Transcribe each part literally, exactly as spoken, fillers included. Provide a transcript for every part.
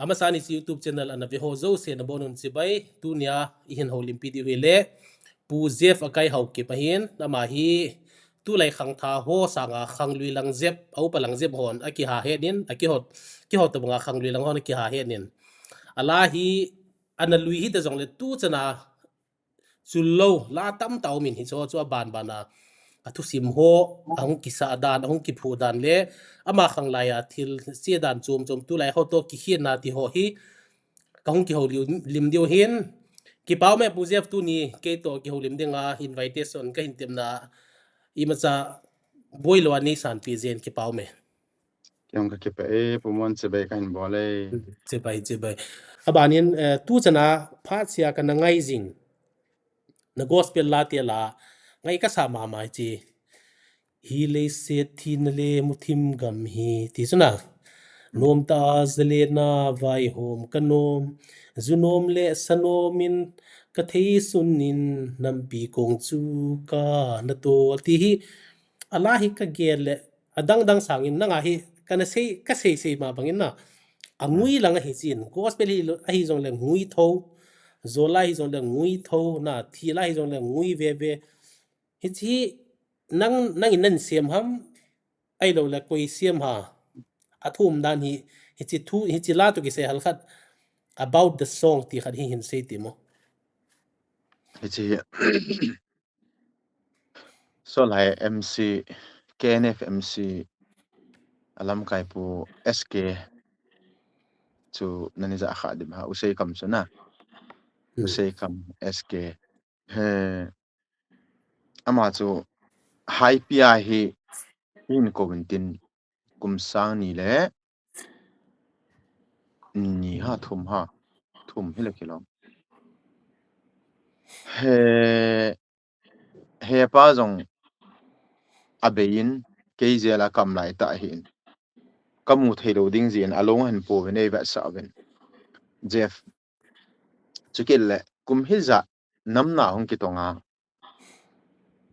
Amasa ni hiche YouTube channel ana ve ho jouse nabonun chibai, tunia ihin houlimpi diu hile Pu Jeff Akai Haokip ahin, ama hi tulai khangthah ho sanga khanglui lang jep, aupa lang jep hon akiha henin, akihot, kihot tabanga khanglui lang hon akiha henin. Ala hi ana lui hita jongle tuchana chulou, la tamtah umin hicheho chu abanbana athusim ho ahung kisah dan, ahung kiphu dan le ama khanglai a thil che dan chom chom tulai ho toh kikhenna ti ho hi kahung kihoulim diu ahin. Kipa ume Pu Jeff, tuni keitoh kihoulim dinga invitation kahin temna imacha boilou a neisanpeh jeh in kipa ume. Kei jong kakipah e, Pu Mon, chibai kahin bol e. Chibai, chibai. Abanin, eh, tuchana phat sea kana ngai jing. Na gospel la te la ngai kasa mama hiche. Hi leiset thina le muthim gam hi ti chu na. Nomtah a jalen a vaihom kanom, junom le sanom in katheisun in nampi kong chu kana tol ti hi, ala hi kagel le adang dang sangin nanga hi kana sei, kaseisei ma bangin na. Angui lang ahi jin, gospel hi lo, ahi jongle ngui tho, jol a hi jongle ngui tho, na thil a hi jongle ngui veve. Hiche nang, nangin nasem ham, ahiloule koi sem ham, athum dan hi, hiche thu, hiche la toh kisei halkhat, About the Song ti khat hi hin sei temo. Hiche hi Solhai M C, K N F M C, alamkai Pu S K chu nani ja kha dim ha, Useikam chu na. Useikam S K. He, ama chu Haipia hi hin kou intin kum sang ni le ni ha, thum ha, thum hile kilom. He, hepa jong abeiyin kei jail a kam lai tah ahin. Kamu theilou ding jeh in along ahin pouvin eivetsah uvin. Jeff, chukit le kum hijat namna hung kitonga,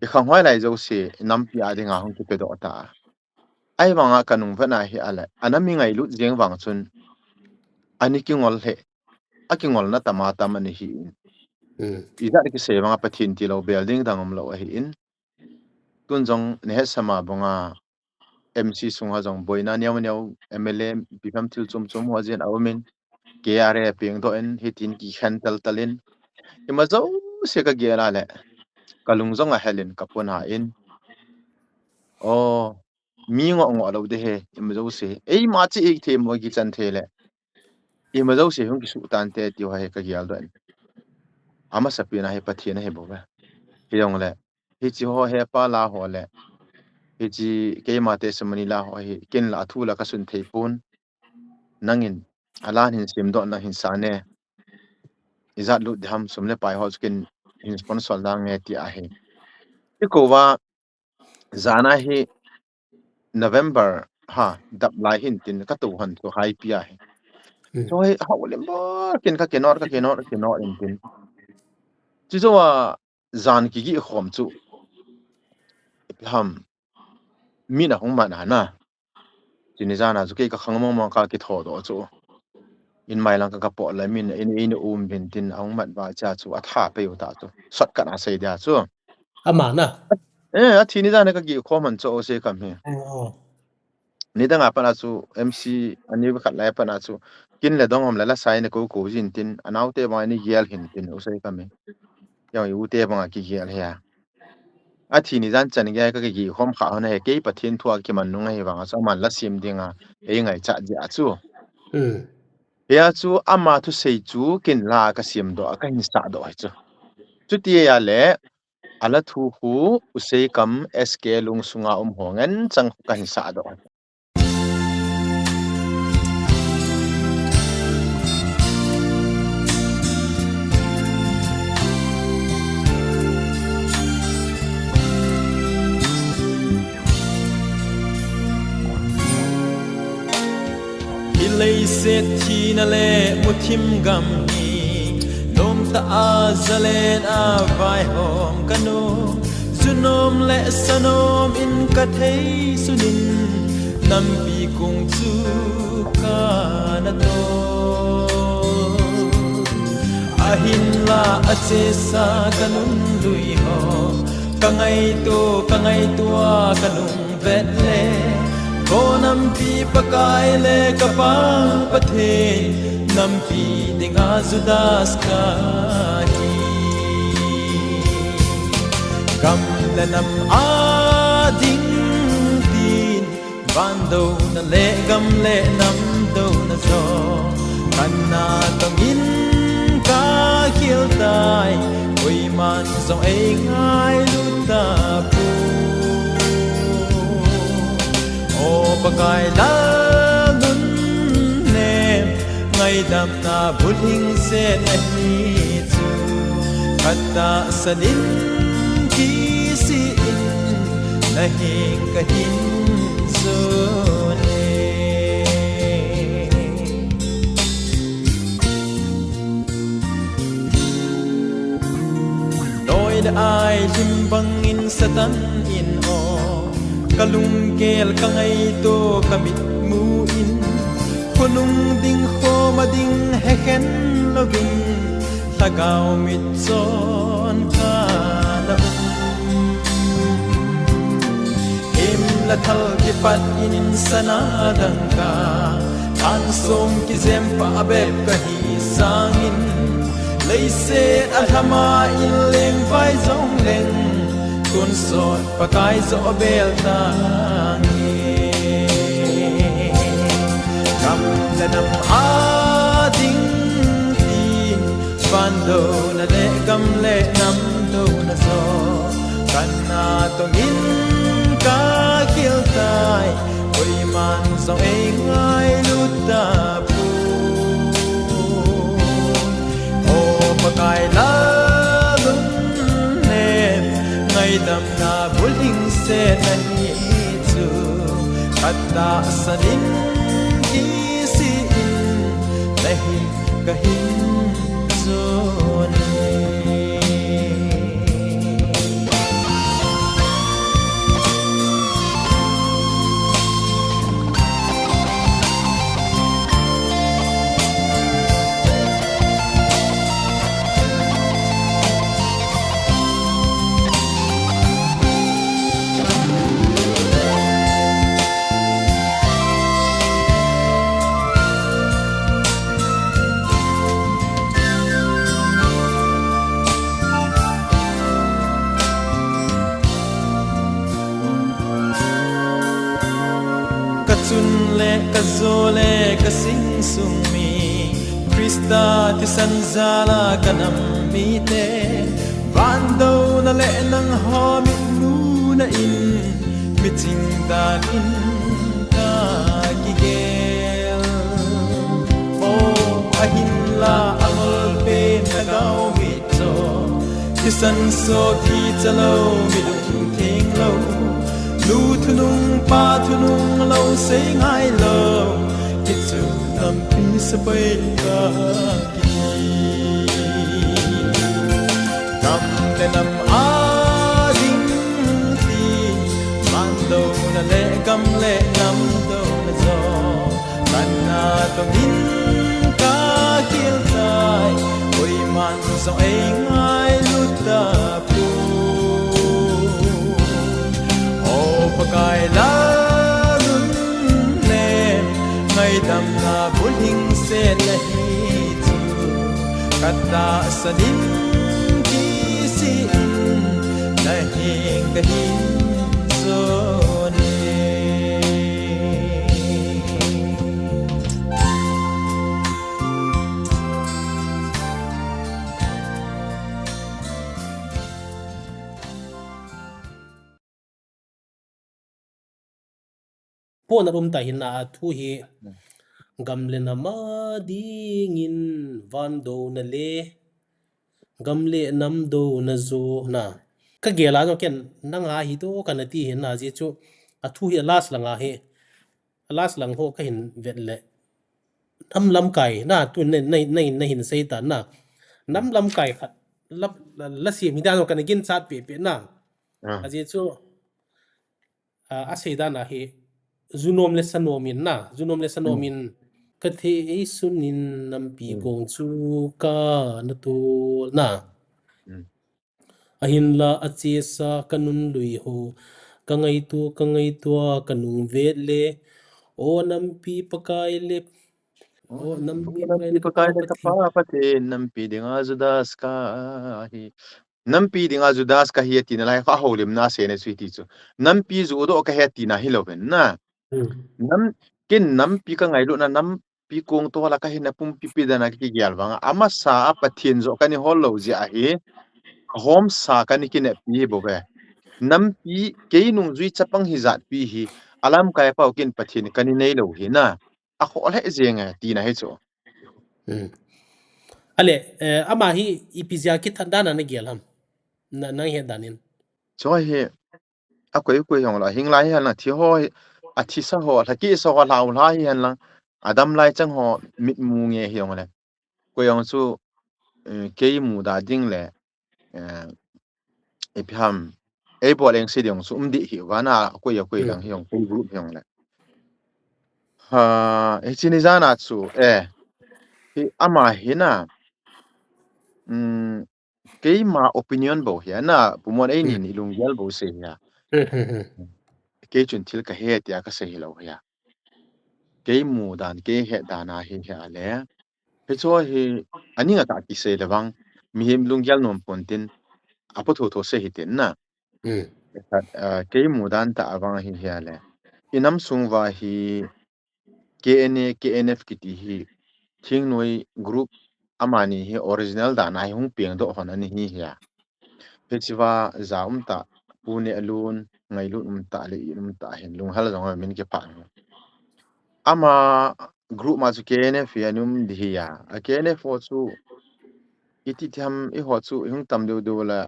ikhanghoilai jouse nampi a dinga hung kipedoh ta. Ahivanga kanung vetna hi ale, ana mi ngailut jeng vang chun, ani kingol he, akingolna tama tam ani hin. Ijat kisei vanga Pathen tilou bel ding dang umlou ahin. Tun jong nahetsah ma banga M C sunga jong boina neo neo, M L A, ipi ham thil chom chom ho jeng aumin, K R A pengdoh in, hitin kikhen tal tal in. Ima jouse kagel a le, kalung jong ahel in, kapona in. O, mi ngoh ngoh lou ding ahi, ima jouse. Eima che eithei mo kichan thei le, ima jouse hung kisuh tante ti ho hi kageldoh in. Amasapen a hi Pathen ahi bouve. Hijongle, hiche ho hepa la ho le, hiche keima testimony la ho hi ken la thu la kasun thei pon. Nangin alan hin simdoh na hin sane. Ijat lut ding ham, sum le pai ho chu ken hin sponsor nange ti ahi. Ikouva jana hi November ha dap lai hin tin katou hon chu Haipia hi. Chu hi houlim bol kin kakinot, kakinot, kakinot in tin. Chuche a jan kigih khom chu, ipi ham, min ahung man a na. Chuni jana chu kei kakhang mong mong, kakithodoh chu. In mailang ka, kapot le min in, in um vin tin ahung mat va cha chu atha pei u ta chu. Shortcut a sei dia chu. Ama na. Eh, athi ni jana kagih khom hon chu Useikam hi. Nidang a pat a chu M C, ani khat lai pat a chu kin le dong um le la sai na kou kou jin tin, anaote bang ani gel hin tin Useikam hi. Yang ute bang a kigel hi a. Athi ni jan chan gei kakigih khom kha hon ahi, kei Pathen thu a kiman nung ahi vang a chu aman la sim dinga eingaichat jeh a chu. Hia chu ama thusei chu ken la kasimdoh a, kahin sahdoh ahi chu. Chuti a le, ala thu khu Useikam S K lungsunga um ho ngen chang khu kahin sahdoh ahi. Hi leiset thina le muthim gam hi, nomtah a jalen a vaihom kanom, junom le sanom in katheisun in, Nampi kung chu kana to. Ahinla achesa kanunglui ho, kangaito, kangaito a kanung vet le, ko nampi Pakai le kapa Pathen, nampi dinga Judas kahi. Gam le nam a ding tin, van douna le gam le nam douna jo, kana tongin kakhel tai, koiman jong eingailu tapoi. O Pakai Lalnunnem, ngaidamna bulhingset nahi chu, khat tahsan in kisih in, naheng kahin jone. Toi le ai him bangin Satan in o, kalungkel kangaito kamit mu in, khonung ding khoma ding hekhen louvin, lhagao mitchon kana um. Himle thal kipat in sana dangka, thansong kijem pa bep kahi sangin, leiset a lhama in lengvai jong leng, tonsot Pakai jo bel tange. Gam le nam a ding tin, van douna le gam le nam douna jo, kana tongin kakhel tai, koiman jong eingailu tapoi. O Pakai Lalnunnem, ngaidamna bulhingset nahi chu, khat tahsan in kisih in, naheng kahin jone. Kachun le kajo le kasing sung mi, Christa thisan jal a kanam mite, van douna le nangho mitmuna in, miching dan in kakigel. O, ahinla angol pen lhagao mit cho, thisan sot hi chalou, mi lungtheng lou, nu thunung pa thunung lou, seingai lou, hichu nampi sepai kahi. Gam le nam a ding tin, van douna le gam le nam douna jo, kana tongin kakhel tai, koiman jong eingailu tapoi. O Pakai Lalnunnem, ngaidamna bulhingset nahi chu, khat tahsan in kisih in, naheng kahin jone. Pona um ta hin na a thu hi, gam le nam a dingin van douna le gam le nam douna jo na. Kagel a jo ken nang a hi to kana ti hin na, ajeh chu a thu hi a last lang a hi, a last lang ho kahin vet le, nam lamkai na tu na, na, na, nahin sei ta na. Nam lamkai khat la, la, la sem hi dan ho kana ginchat pepe na. Ah. Ajeh chu, a, asei dan a hi, junom le sanom in na, junom le sanom in ka thei ei sun in nampi kong chu ka na tol na. Ahinla a chesa ka nun lui ho, ka ngaitua, ka ngaitua, ka nung vet le, o nampi Pakai le, o nampi Pakai le ka pa Pathen, nampi dinga Judas ka hi, nampi dinga Judas ka hi tina lai kha holim na se ne sui ti chu. Nampi ju do ka he tina hi lo ven na. Nam, kin nampi ka ngailut na nampi kong to la ka hi na pumpi pi dana ki gel vanga. Amasa a Pathen jo ka ni hol lo ji a hi. Ka hom sa ka ni ki ne pi bo ve. Nampi kei nung jui chapang hi jat pi hi. Alam kai pau kin Pathen ka ni nei lo hi na. A kho le jeng e tina hi chu. Ale, eh, ama hi ipi jia ki than dana na gel ham. Na, nang he danin. Chu hi a koi koi hong la, hing lai hi hal na thi ho hi, a thi sa ho, la ki sa ho, la u la hi hal lang, a dam lai chang ho, mit mu nge hi hong le. Koi hong chu, eh, kei mu da ding le, eh, ipi ham, ei bol eng si ding chu um di hi, va na, koi a koi lang hi hong, koi group hi hong le. Ha, hi chini jana chu, eh, hi ama hi na, um, keima opinion bo hi a na, pumon ei nin i lunggel bo se hi a. Kei chun thil ka he tia ka sei hi lo hi a. Kei mu dan, kei he dan a hi hi a le. Hi chu hi, ani nga ta ki sei le vang, mihem lunggel nom pon tin, a po tho tho sei hi tin na. Khat, ah, kei mu dan ta a vang hi hi a le. I nam sung va hi, K N A, K N F kiti hi, thingnoi group amani hi original dan a hi hung piang doh hon ani hi hi a. Hi chi va ja um ta, pu ne alun, ngailut um ta, le i um ta, hin lunghal jong a min ki pha. Ama group ma chu K N F hi a num di hi a. A K N F ho chu, i ti ti ham i ho chu, i hung tam deu deu la,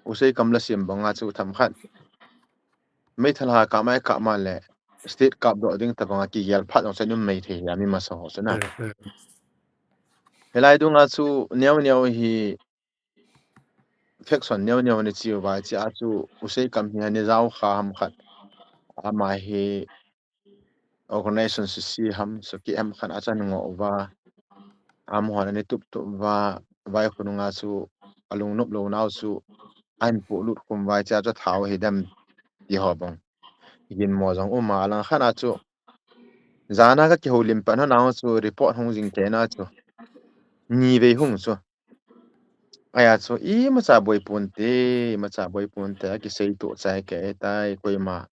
u sei kam la siam banga chu tham khat. Meithal ha ka mai ka ma le state cup doh ding ta banga ki gel phat jong sa num mei thei ya mi masa ho sa na. Helai dunga chu neo neo hi faction neo neo ni chi u va chi a chu u sei kam hi ni jau kha ham khat. Ama hi organization sisi ham, so ki em khan a chan ngo va, am hon ani tup tup va, vai khununga chu alung nop lo nau chu an pu lut khum vai cha chu thau hi dem ti ho bang. Gin mo jong uma alang khan a chu jana ka ki holim pan ho nau chu report hung jing te na chu ni vei hung chu. Aya chu i ma cha boi pun te, i ma cha boi pun te, a ki sei tu chai ke tai koima.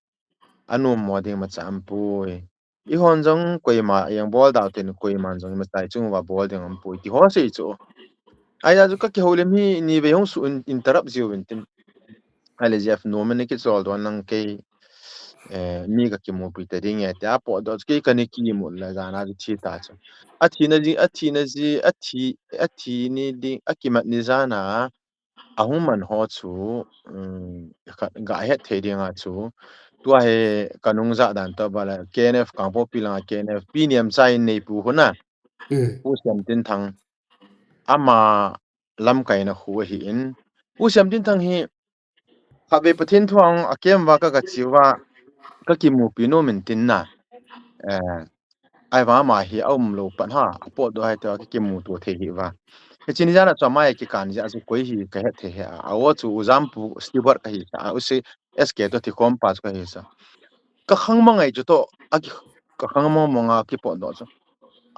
Anum mo ding ma cha am pui. I hon jong koima yang bol dau tin koima jong i ma chai chung va bol ding am pui. Ti ho sei chu. Aya chu ka ki holim hi ni vei hung su interrupt jiu vin tin. Ale Jeff no mene ki chol don nang kei, eh, mi ka ki mu pi te ding e. Te a po do kei ka ni ki mu la jana ki thi ta chu. A thi na ji, a thi na ji, a thi, a thi ni ding, a ki mat ni jana. A hung man ho chu, um, ka, ga het thei ding a chu. Tua he ka nung ja dan to ba la K N F kang po pi la K N F pi niam cha in nei pu ho na. Pu Siam Tin Thang. Ama lamkaina khu ahi in. Pu Siam Tin Thang hi, khatvei Pathen thu ang a kem va ka ka chi va, ka kimupi nom in tin na. Eh, ai va ama hi a um lo pan ha, a pot do hai te ka kimu tu thei hi va. He chini jana chu ama e ki kan ja chu koi hi ka het thei he a. A o chu u Jampu Stewart ka hi sa, a u si S K to thi khom pa chu ka hi sa. Ka khang ma ngai chu to, a ki, ka khang ma ma nga ki pot do chu.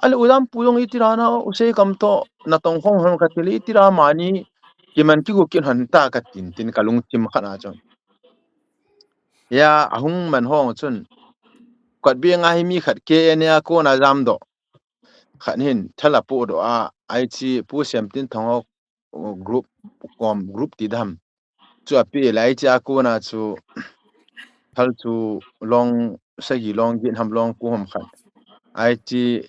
Ale u Jampu jong i tira na, u sei kam to, na tong khong hon ka thili i tira mani, ki man ki gu kin hon ta ka tin tin ka lungthim khat a chun. Ya, a hung man hong chun. Kot bi nga hi mi khat K N A a kona jam do. Khat hin, thala pu do a, ai chi Pu Siam Tin Thang ho group, kom, group ti dam. Chu a pi lai chi a kona chu, thal chu long, sagi long, gin ham long, ku ham khat. Ai chi,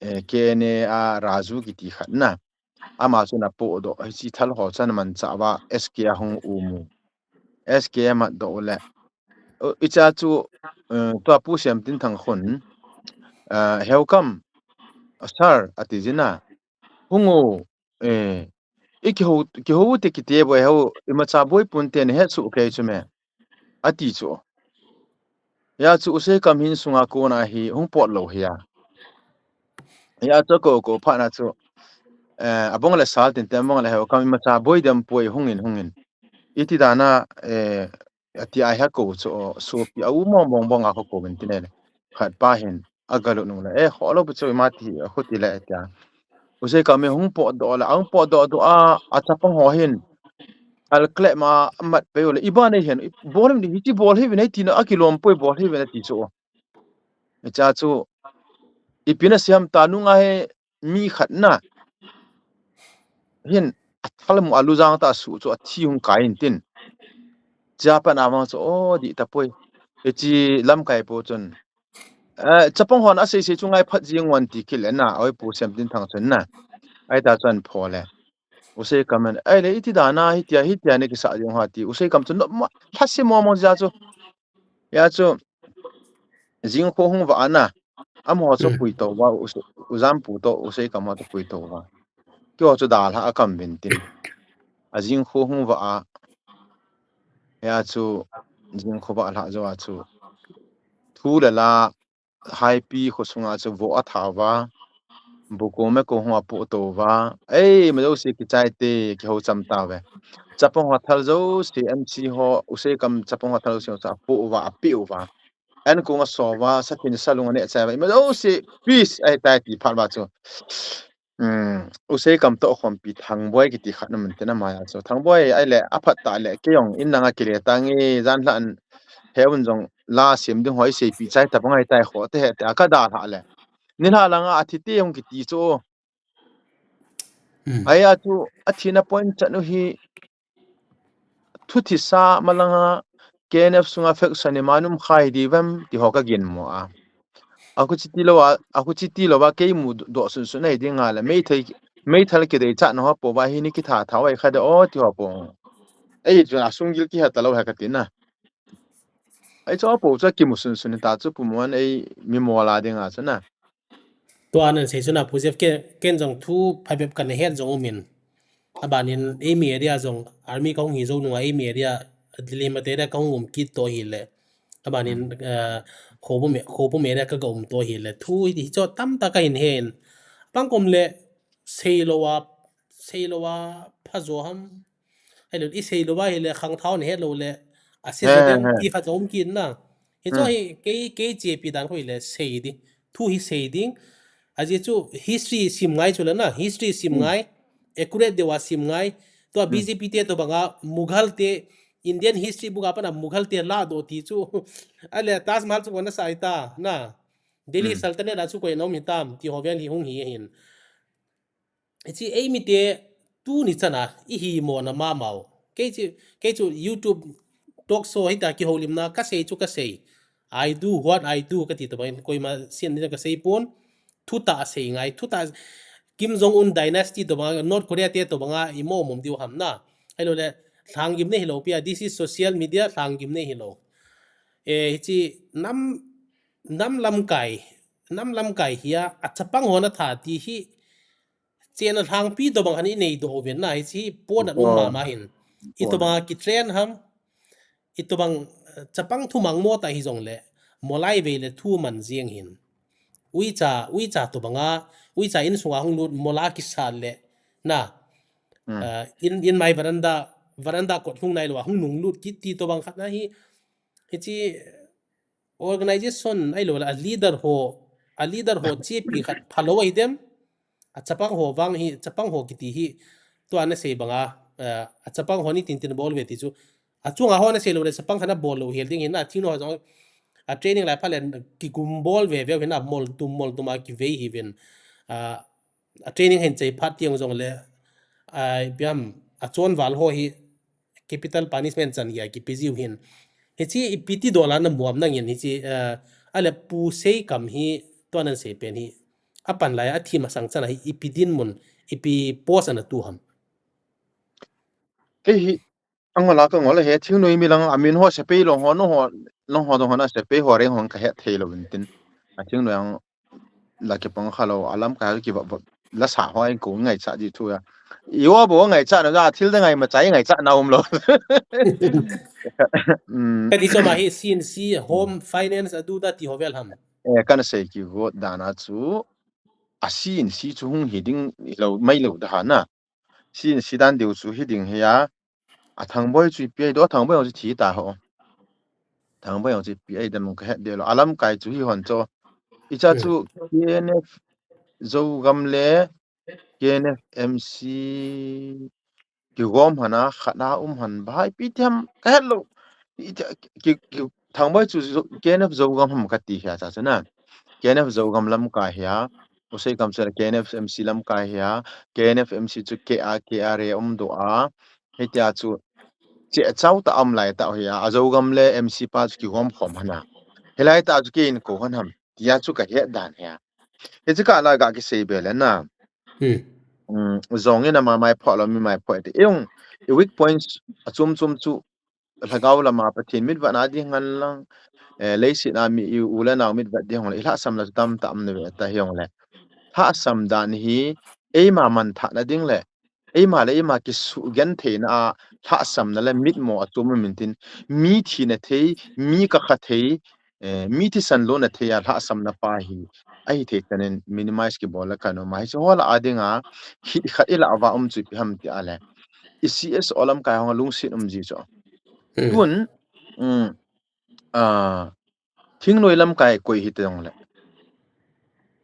eh, K N A a Raju kiti khat na. Ama chu na po do, ai chi thal ho chan man cha va, S K a hung u mu. S K a mat do le. O, i cha chu, eh, tua Pu Siam Tin Thang khun, eh, heu kam, sir, ati jina. Hung u, eh, i kiho, kiho te kiti bo heu, i ma cha boi pun te ne het su kei chu me. Ati chu. Hia chu Usei kam hin sunga kona hi hung pot lou hia. Hia chu ko ko phat na chu, eh, abong le sal tin te abong le heu kam imacha boi dem poi hungin hungin. Iti dana, eh, ati a hia ko chu o, sopi a u mong mong bong a ko ko min tin le. Khat pa hin, a galut nung le, eh, ho lo bu chu ima ti, a khuti le, tia. Usei kam hi hung pot doh le, hung pot doh doh a, a chapang ho hin. Al kle ma, mat pe le, iba nei hin, bol hin, hichi bol hi, nei tina, a kilom poi bol hi, nei ti chu. Cha chu, ipi na siam ta nunga he, mi khat na. Hin, a thal mu a lu jang ta su chu a thi hung kai in tin. Cha pan a vang chu, o, di ta poi. Hichi lam kai po chun. Eh, chapang hon a sei sei chu ngai phat jing wan ti kil na, oi pu sem tin thang chun na. Ai ta chun pho le. Usei kam an, ai le iti dana, hitia, hitia ne kisa jing ha ti. Usei kam chun no ma, thasi mo mo ja chu. Ya chu, jing kho hung va ana. Am ho chu Hmm. pui to va, u, u jam pu to, Usei kam ho chu pui to va. Kio chu dal ha a kam vin tin. A jing kho hung va a. Ya chu, jing kho va la jo a chu. Thu le la, haipi kho sunga chu vo a tha va. Bu ko me ko hung a pu to va. Ei, ma jo si ki chai te, ki ho cham ta ve. Chapang ho thal jo si M C ho, Usei kam chapang ho thal jo si ho cha pu va, a pi va. An ko nga so va, sa tin sa lung ne chai va. Ma jo si peace ai tai ti phat va chu. Um, Usei kam to khom pi Thangboi kiti khat na mun te na ma ya chu. Thangboi ai le, a phat ta le, ke yong in nanga ki le ta nge, jan hlan he un jong la sim ding hoi sei pi chai ta bang ai tai kho te he te, a ka da hla le. Ni hla langa a thi te yong kiti chu. Hmm. Ai a chu, a thi na point chan u hi, thu thi sa ma langa, K N F sunga faction ni manum khai di vem, ti ho ka gin mo a. A khu chi ti lo a, a khu chi ti lo va, kei mu do sun sun ai ding a le, mei thei, mei thal ki dei cha no ha po va hi ni ki tha tha wai kha de o, ti ho po. Ei, chu a sung gil ki ha ta lo ha ka ti na. Ai chu a po chu ki mu sun sun ta chu pu mo an ei mi mo la ding a chu na. Tua nan sei chu na pu Jeff ke, ken jong thu pha bep kan het jong umin. Abanin, ei mi area jong, army ka hung hi jo nunga, ei mi area, Delhi ma te area ka hung um kit to hi le. Abanin, Hmm. eh, Khopum, Khopum area ka ga um to hi le. Thu hi, hi cho tam ta ka hin hen. Pang kom le, sei lo a, sei lo a, pha jo ham. Ai lo, i sei lo a hi le, khang thao ne het lo le. A se He, jo he, den he. ti kha jo um kit na. Hi cho Hmm. hi, kei, kei che pi dan khoi le, sei di. Thu hi sei ding. A je chu, history sim ngai chu le na, history sim Hmm. ngai. Accurate deuh a sim ngai. Tua Hmm. B J P te to banga Mughal te Indian history book a pana Mughal te la do ti chu. Ale Taj Mahal chu kona sai ta na. Delhi Hmm. Sultanate a chu koi nom hi tam ti ho vel hi hung hi hin. Chi ei mi te tu ni chana i hi mo na ma mau. Kei chi, kei chu YouTube talk show hi ta ki holim na ka sei chu ka sei. I do what I do ka ti to bang koi ma sian ni ka sei pon. Thu ta sei ngai, thu ta Kim Jong Un dynasty to banga, North Korea te to banga, i mo mom diu ham na. Ai lo le, thang gim ne hi lo pia, this is social media, thang gim ne hi lo. E, hi chi nam, nam lam kai, nam lam kai hi a, a chapang hona tha ti hi, chena thang pi to bang han i nei do ven na, hi chi pon a um Oh. ma ma hin. I to Pon. banga ki train ham, i to bang, eh, chapang thu mang mo ta hi jong le, molai ve le thu man ziang hin. Uicha, uicha to banga, uicha in sunga hung lut mola ki sa le, na. Hmm. Eh, in, in my veranda, veranda kot hung nai lo, hung nung lut kit ti to bang khat na hi, hi chi organization ai lo la, a leader ho, a leader ho chi pi khat pha lo ai dem, a chapang ho vang hi, chapang ho kiti hi, tua na sei banga, eh, a chapang ho ni tin tin bol ve ti chu, a chunga ho na sei lo le chapang khat na bol lo hel ding hin na, thing no jong, a training lai pha le ki gum bol ve ve hin na, mol tum, mol tum a ki vei hi vin, a, a training hin chei phat tiang jong le, a, biam, a chon val ho hi, capital punishment chan ya ki pe jiu hin. Hi chi i pi ti do la na muam na ngin hi chi, eh, a le pu sei kam hi, tua nan sei pen hi. A pan lai a thi ma sang chan a hi i pi din mun, i pi post ana tu ham. Ei hi, ang la ka ngol he, thing noi mi lang, a min ho se pe lo ho, no ho, no ho do ho na se pe ho reng ho ka he thei lo vin tin. A thing noi ang la ki pang kha lo, a lam ka ki va, va, la sa ho ai ko ngai cha di thu ya. Iwa bo ngaichat na ja, thil da ngai ma chai ngaichat na um lo. Hmm. Kati chu ama hi C N C, home finance, adu da ti ho vel ham. Eh, kana sei kigot dan a chu, a C N C chu hung hi ding lo, mai lo da ha na. C N C dan deu chu hi ding hi a. A Thangboi chu ipi ai do, a Thangboi chu thi ta ho. Thangboi chu ipi ai dam ka het de lo. A lamkai chu hi hon chu. Icha chu K N F Zogam le K N F M C kigom hana, khat a um han ba, ipi ti ham ka het lo. Icha, ki, ki, Thangboi chu Zo-, K N F Zogam ham kati hi a cha chu na. K N F Zogam lamkai hi a. Usei kam chu K N F M C lamkai hi a. K N F M C chu K A, K R A um do a. Hitia chu che chau ta um lai ta hi a. A Zogam le M C pa chu kigom khom hana. Hilai ta chu kei in ko han ham. Tia chu ka het dan hi a. Hichi ka la ga kisei be le na. Hmm. Hmm, zong in ama mai pho lo mi mai pho ti. Iung, i weak points a chum chum chu lhagao lama Pathen mitvetna ding ngen lang, eh, leiset a mi i u le nau mitvet ding hong le, i lhahsamna chu tam tam na ve ta hi hong le. Lhahsam dan hi, eima manthahna ding le, eima le eima kisugentheina a lhahsamna le mitmo a chom um intin, mi thina thei, mi kakha thei, eh, mi thisan lona thei a lhahsamna pa hi, ahi thei chan in minimize kibol le ka nom a. Hichu ho lah a ding a, hi khat i lah va um chu ipi ham ti a le. I C S O lamkai hong a lungset um ji chu. Hmm. Tun, um, ah, thingnoi lamkai koi hi te jong le.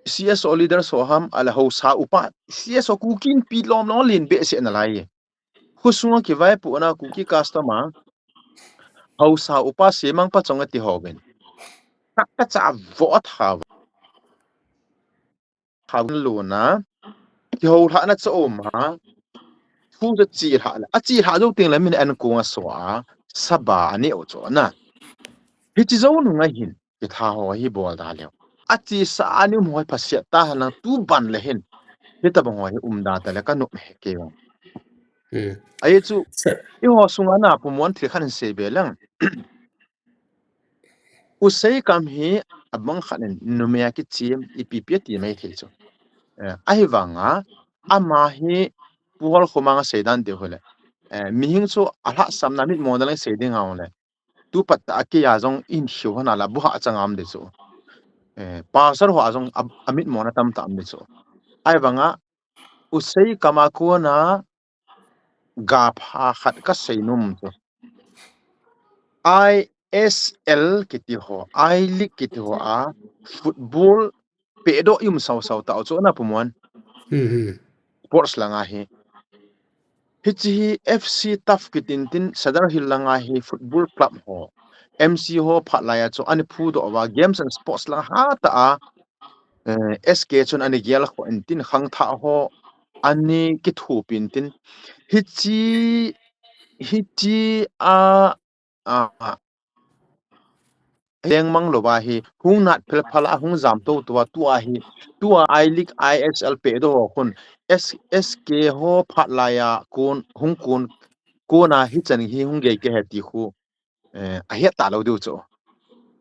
C S O leader so ham a le Haosa upa, C S O Kuki Inpi lom long len behseh na lai. Khu sunga kivaipohna Kuki custom a, Haosa upa Semang pa chong a ti ho ben. Ka, ka cha vo tha. Tha lona. Kiho lhahna cha um a. Thu cha chi lha le. A chi lha jou teng le min an kong a so a. Saba a neo cho na. Hichi jou nung a hin. Kitha ho hi bol da leo. A chi sa a ni um ho hi phasiat ta ha nang tu ban le hin. Hitabang ho hi um da ta le ka nup he kei vang. Hmm. Ahi chu, i ho sunga na pumuan thil khat in sei be lang. Usei kam hi abang khat in numei a kichim ipi pi a ti mai thei chu. Eh, ahi vanga, ama hi Pu Holkhomang a sei dan deu hile. Eh, mihing chu a lhahsamna mitmo na le sei ding a le. Tu pat a kei a jong in hiu hana la bu ha chang am de chu. Eh, pastor ho a jong a, a mitmo na tam tam de chu. Ahi vanga, Usei kam a kona ga pha khat ka sei nom chu. I S L kiti ho, I League kiti ho a football pehdoh i um sau sau ta chu na pumuan. Hmm, hmm. Sports langa hi. Hichi hi F C Tough kitin tin Sadar Hill langa hi football club ho, M C ho phat lai a chu ani phudoh va games and sports lang ha ta a, eh, S K chun ani gel kho in tin khangthah ho ani kithup in tin. Hichi, hichi a, a, lengmang lo va hi, hung nat phel phal a, hung jam to to va, tua hi, tua I League, I S L pehdoh ho khun, S-, S K ho phat lai a, kon, hung kon, kona hichan hi hung gei ke he ti khu, eh, a het ta lo diu chu.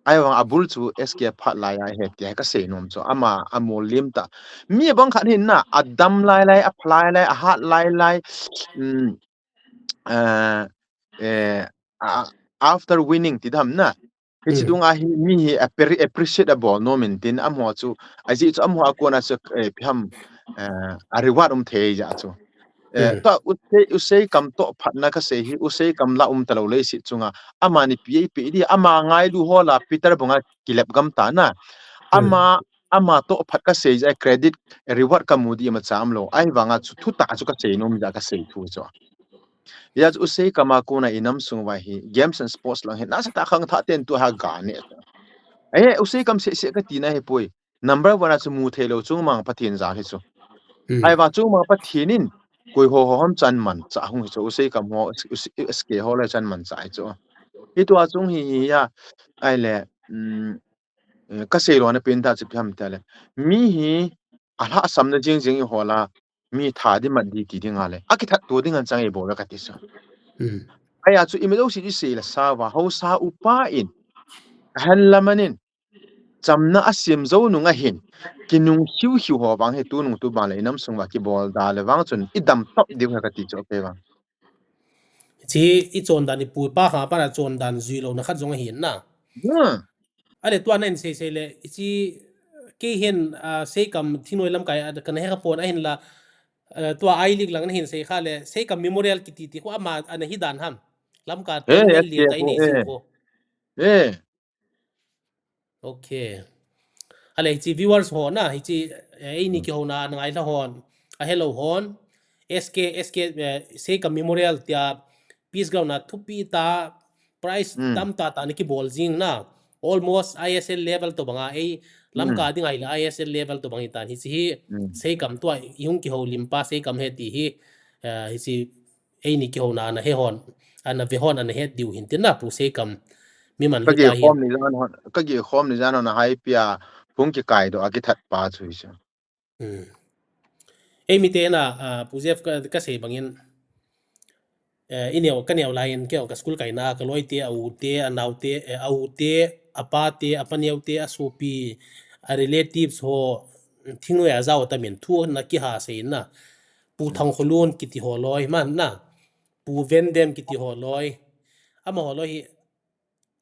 Ahi vang a bul chu S K phat lai a he ti ka sei nom chu. Ama, a mol lim ta. Mi bang khat hin na, a dam lai lai, a pha lai lai, a hat lai lai, um, eh, eh, a, after winning ti dam na. Hichi, hmm, dung a hi mi hi appre-, appreciate a bol nom in tin amaho chu. Ahi chu amaho a kona chu, eh, ipi ham, eh, a reward um thei ja chu. Eh, hmm, ta Usei, Usei kam toh phatna ka sei hi, Usei kam la um ta lo leiset chunga. Ama ni pi ei pi di, ama ngailu ho la Peter banga kilep gam ta na. Hmm. Ama, ama toh phat ka sei ja credit, reward ka mu di ama cham lo. Ahi vanga chu thu ta chu ka sei nom ja ka sei thu chu. Hia chu Usei kam a kona i nam sung vai hi games and sports lang hi nasa ta khangthah ten tu ha ga ne. Ahi, Usei kam se se ka ti na hi poi. Number one a chu mu thei lo chungmang Pathen jal hi chu. Hmm. Ahi vang chungmang Pathen in koi ho ho ham chan man cha hung hi chu Usei kam ho, Usei, S K ho le chan man cha hi chu. Hi tua chung hi hi ya. Ahi le, um, eh, ka sei lo na pen ta chu ipi ham ta le. Mi hi a lhahsamna jing jing i ho la, mi tha di mat di ti ding a le. A kithat tu ding an chang i bol ka ti sa. Hmm. Ahi a chu i mi lo si di sei la sa va, Haosa upa in, a han lamanin, Chamna a sem jou nung ahin, kinung hiu hiu ho vang hi tunung tu ban le i nam sung va kibol da le vang chun i dam top diu ha kati chu kei vang. Hiche i chondan i pu i pa kha pa na chondan jui louna khat jong ahin na. Hmm. Ale tua na in sei sei le, hiche kei hin, ah, Seikam thingnoi lamkai a kana he kha pon ahinla, ah, tua I-League lang na hin sei kha le, Seikam Memorial kiti ti khu ama ana hi dan ham. Lamkai Eh, tel eh, lia eh, ta i nei eh. Jing khu. Eh. Okay. Ale, hiche viewers ho na, hiche, eh, eini Hmm. kihouna na ngai la hon, a hello hon, S K, S K, eh, Seikam Memorial tia Peace Ground na thupi ta, prize Hmm. tam ta ta na kibol jing na, almost I S L level to banga, ei, Lamka Hmm. ding ahile I S L level to bang i tan, hiche hi Hmm. Seikam tua i hung kihoulim pa Seikam he ti hi, eh, hiche eini kihouna ana he hon, ana ve hon, ana het diu hin tin na pu Seikam mi man Ka lut gi ta hin. Khom ni jan hon, ka gi khom ni jan hon a hai pia hung kikai doh a kithat pa chu hi chu. Hmm. Ei mi te na, ah, pu Jeff ka, ka sei bangin, eh, i neo, ka neo lai in kei ka school kaina, ka loi te, a u te, a nau te, eh, a u te, a pa te, a pa neo te, a sopi, a relatives ho, thingnoi a jao ta min thu na kiha sei na. Pu Hmm. Thangkholun kiti ho loi man na. Pu Vendem kiti ho loi. Ama ho loi hi,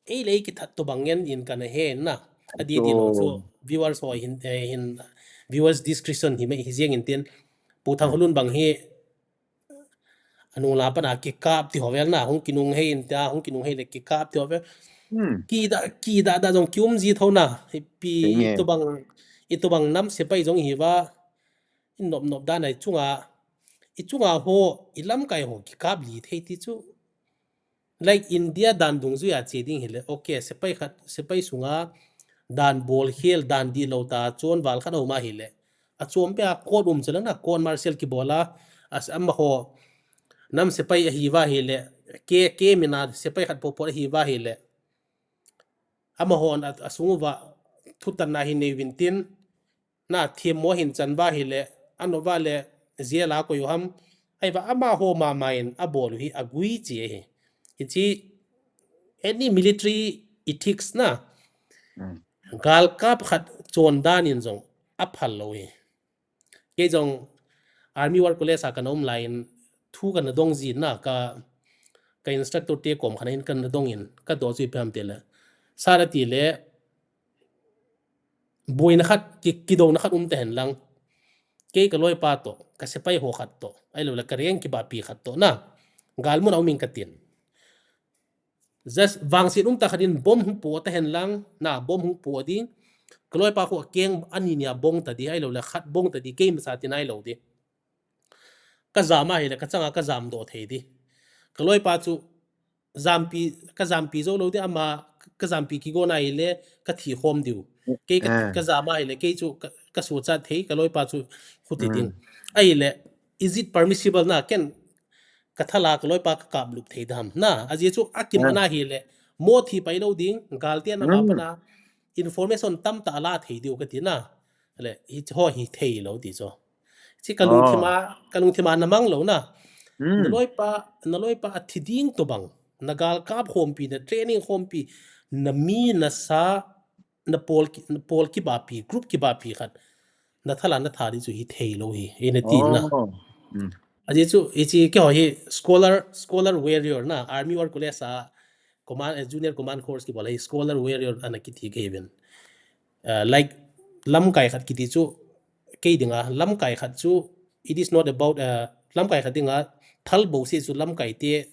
ei le ei kithat to bang ngen in kana he na. A di di lo chu viewers ho hin, eh, hin, viewers discretion hi me hi jeng in tin. Pu Thangkholun bang hi, anung la pana kikap ti ho vel na, hung kinung hei in ta, hung kinung hei le kikap ti ho vel. Hmm. Ki da, ki da da jong ki um ji tho na. Hi pi Enge. I to bang, i to bang nam sepai jong hi va. I nop nop dan a i chunga, i chunga ho, i lamkai ho kikap li thei ti chu. Like India dan dungjuia che ding hile, okay, sepai khat, sepai sunga dan bol khel, dan di lo ta, chon val khat a um a hile. A chom pe a court um chala na, court martial kibol a, as ama ho, nam sepai ahi va hile, ke, ke mina sepai khat popo ahi va hile. Ama hon a, a sung uva, thutan na hi nei vin tin, na thim mo hin chan va hile, ano va le, jail a koi u ham, ai va ama ho mama in a bol u hi a gui chi hi. Hichi, any military ethics na, Mm. Galkap khat chon dan in jong a phal lo hi. Kei jong Army War College a kana um lai in thu kana dong jin na ka, ka instructor te kom khana in kana dong in ka do chu ipi ham ti le. Sir ati le, boina khat, ki, kidona khat um ta hen lang. Kei ka loipa to, ka sepai ho khat to, ahilou le ka rank kibapi khat to na. Galmun a um in ka tin. Just vangset um ta khat in bomb hung po ta hen lang, na bomb hung po ding. Ka loipa khu keng ani nia bong ta di, ahilou le khat bong ta di, kei masa tin ahilou di. Ka jam ahile, ka changa ka jam doh thei di. Ka loipa chu jampi, ka jampi jou lou di, ama ka jampi kigon ahile, ka thi khom diu. Kei ka, Eh. ka jam ahile, kei chu ka, ka suchat thei, ka loipa chu khuti ding. Mm. Ahile, is it permissible na, ken ka thala ka loipa ka kap lup thei dam na, ajeh chu a kim Eh. ana hile, mo thi pai lou ding, gal te na Mm. ma pana, information tam ta la thei diu ka ti na. Le, hi ho hi thei lou ti chu. Chi ka lungthim a, Oh. ka lungthim a na mang lou na. Mm. Na loipa, na loipa a thi ding to bang. Na galkap khompi, na training khompi, na mi, na sa, na pol ki, na pol kibapi, group kibapi khat. Na thala na tha di chu hi thei lou hi, i na ti na. Oh. Mm. Ajeh chu, hichi keiho hi scholar, scholar warrior na, Army War College a, command, eh, junior command course kibol hi, scholar warrior ana kiti kei ven. Uh, like, lamkai khat kiti chu, kei dinga, lamkai khat chu, it is not about, uh, lamkai khat dinga, thal bo se chu lamkai te,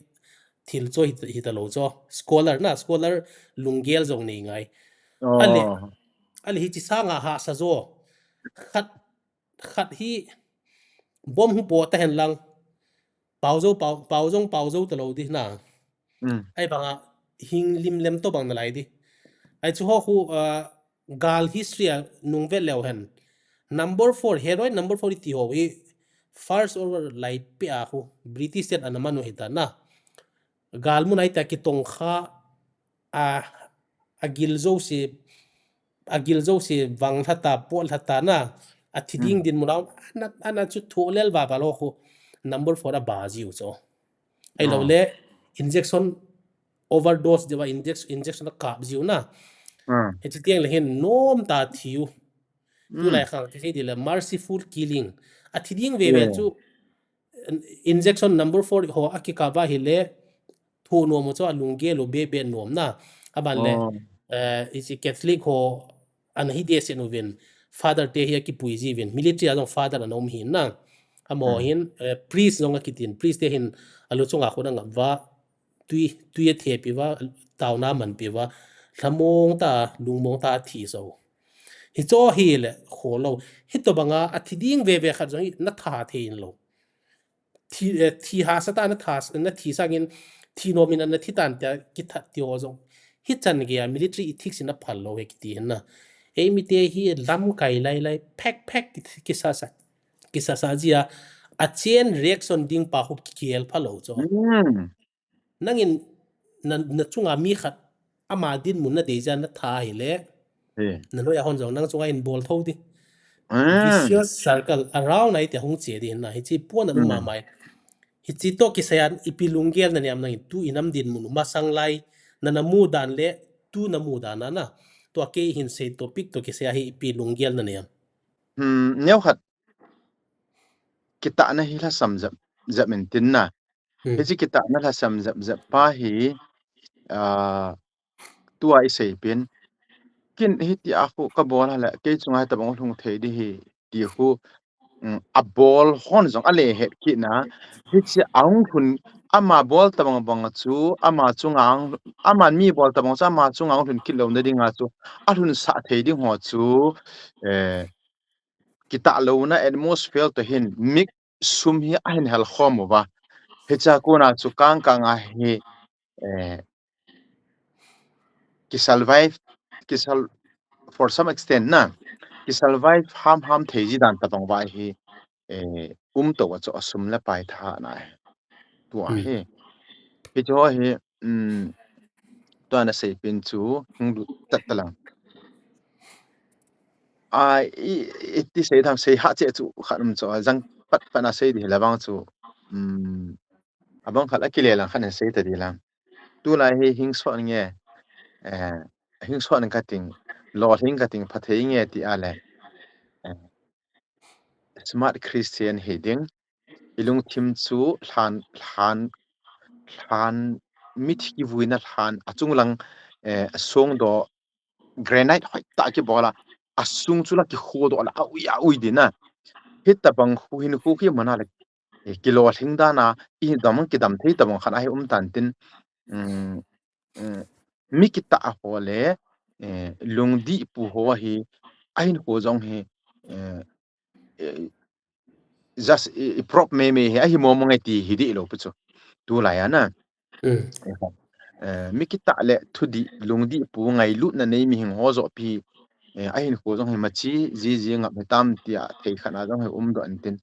thil cho hi, hi ta lou cho. Scholar na, scholar lunggel jong nei ngai. Oh. Ale, ale hichi sanga hahsa jo. Khat, khat hi bomb hung po ta hen lang. Pau jo, pau, pau jong, pau jo ta lou di na. Mm. Ai banga hing lim lem to bang na lai di. Ai chu ho khu, uh, gal history a nung vet leu hen. Number four, heroin number four i ti ho i first over lai pe a khu British ten ana manu hi ta na. Gal mun ai ta kitong kha a, a gil jo si, a gil jo si vang lhata, pot lhata na, a thi ding Hmm. din mun a, ana, ana chu tho lel va va lo khu number four a ba jiu cho. Ai lo Ah. le injection overdose deuh a injec-, injection a kap jiu na. Hichi tiang le hin nom ta thiu. Tulai khang ti sei di le merciful killing. A thi ding ve ve chu injection number four ho a kikava hi le thu nom chu a lunggel u be be nom na. A ban le eh, hichi Catholic ho an hi de sen uvin. Father te hi a kipui ji vin. Military a jong father an um hin na. Amo hin eh, priest jong a kitin. Priest te hin a lu chunga khun a ngap va. Tui, tui a the pi va, tauna man pi va. Lhamong ta, lungmong ta thi so. Hi cho hi le kho lo. Hi to banga a thi ding ve ve khat jong hi na tha thei in lo. Thi, eh, thi ha sa ta na tha, na thi sangin thi nom in na thi tan ta ki that ti ho jong. Hi chan ge a military ethics in a phal lo he kiti hin na. Ei mi te hi lam kai lai lai phek phek ki, ki sa sa. Ki sa sa ji a. A chain reaction ding pa ho ki kel pha lo cho. Nangin na, na chunga mi khat ama dinmun na dei ja na tha hi le. Na noi a hon jong nang chunga in bol tho di. Vicious circle around ai te hung che di na hi chi puan a lung ma mai. Hi chi to kisai an ipi lunggel na niam nangin tu inam dinmun ma sang lai na na mu dan le tu na mu dan na na. To a kei hin sei topic to kisai a hi ipi lunggel na niam. Hmm, neo khat. Kitahna hi lhasam jep, jep in tin na. Hichi kitahna lhasam jep jep pa hi, ah, tua i sei pin. Kin hiti a khu ka bol a le, kei chunga hi tabang lhung thei di hi, ti khu, um, a bol hon jong a le het kit na. Hichi a hung lhun, ama bol tabang bang chu, ama chunga, ama mi bol tabang chu, ama chunga hung lhun kit lo na ding a chu, a lhun sa thei ding ho chu, eh, kitah lo na atmosphere to hin mik sum hi a hin hel khom uva. Hicha kona chu kang kang a hi, eh, ki survive, ki sur-, for some extent na, ki survive ham ham thei ji dan tabang va hi, eh, um to a chu a sum le pai tha na hi. Tua hi. Hi chu hi, um, tua na sei pin chu hung du tat ta lang. A, i, i ti sei tham sei ha che chu khat um chu a jang pat pat na sei di la bang chu. Um, a bang khat a kile lang khat na sei ta di lang. Tulai hi hing so nge, eh, hing so nge ka ting, lo hing ka ting pha thei nge ti a le. Eh, smart Christian hi ding. I lungthim chu lhan, lhan, lhan, mithi kivuina lhan, a chung lang, eh, a song do granite hoi ta ki bola, a sung chu la ki kho do la, a ui, a ui di na. Hi tabang khu hin khu ki mana le, eh, kilo hling dana, i dam ki dam thei tabang khan a hi um tan tin, um, um, mi kitah a ho le, eh, lungdi pu ho hi, a hin khu jong hi, eh, eh, just i, i prop me me hi, a hi mo mo ngai ti hi di lo pu chu. Tulai a na. Eh, mi kitah le thudi, lungdi pu ngailutna nei mi hing ho jo pi, eh, a hin khu jong hi machi, ji ji ngap hi tam ti a thei khan a jong hi um do an tin.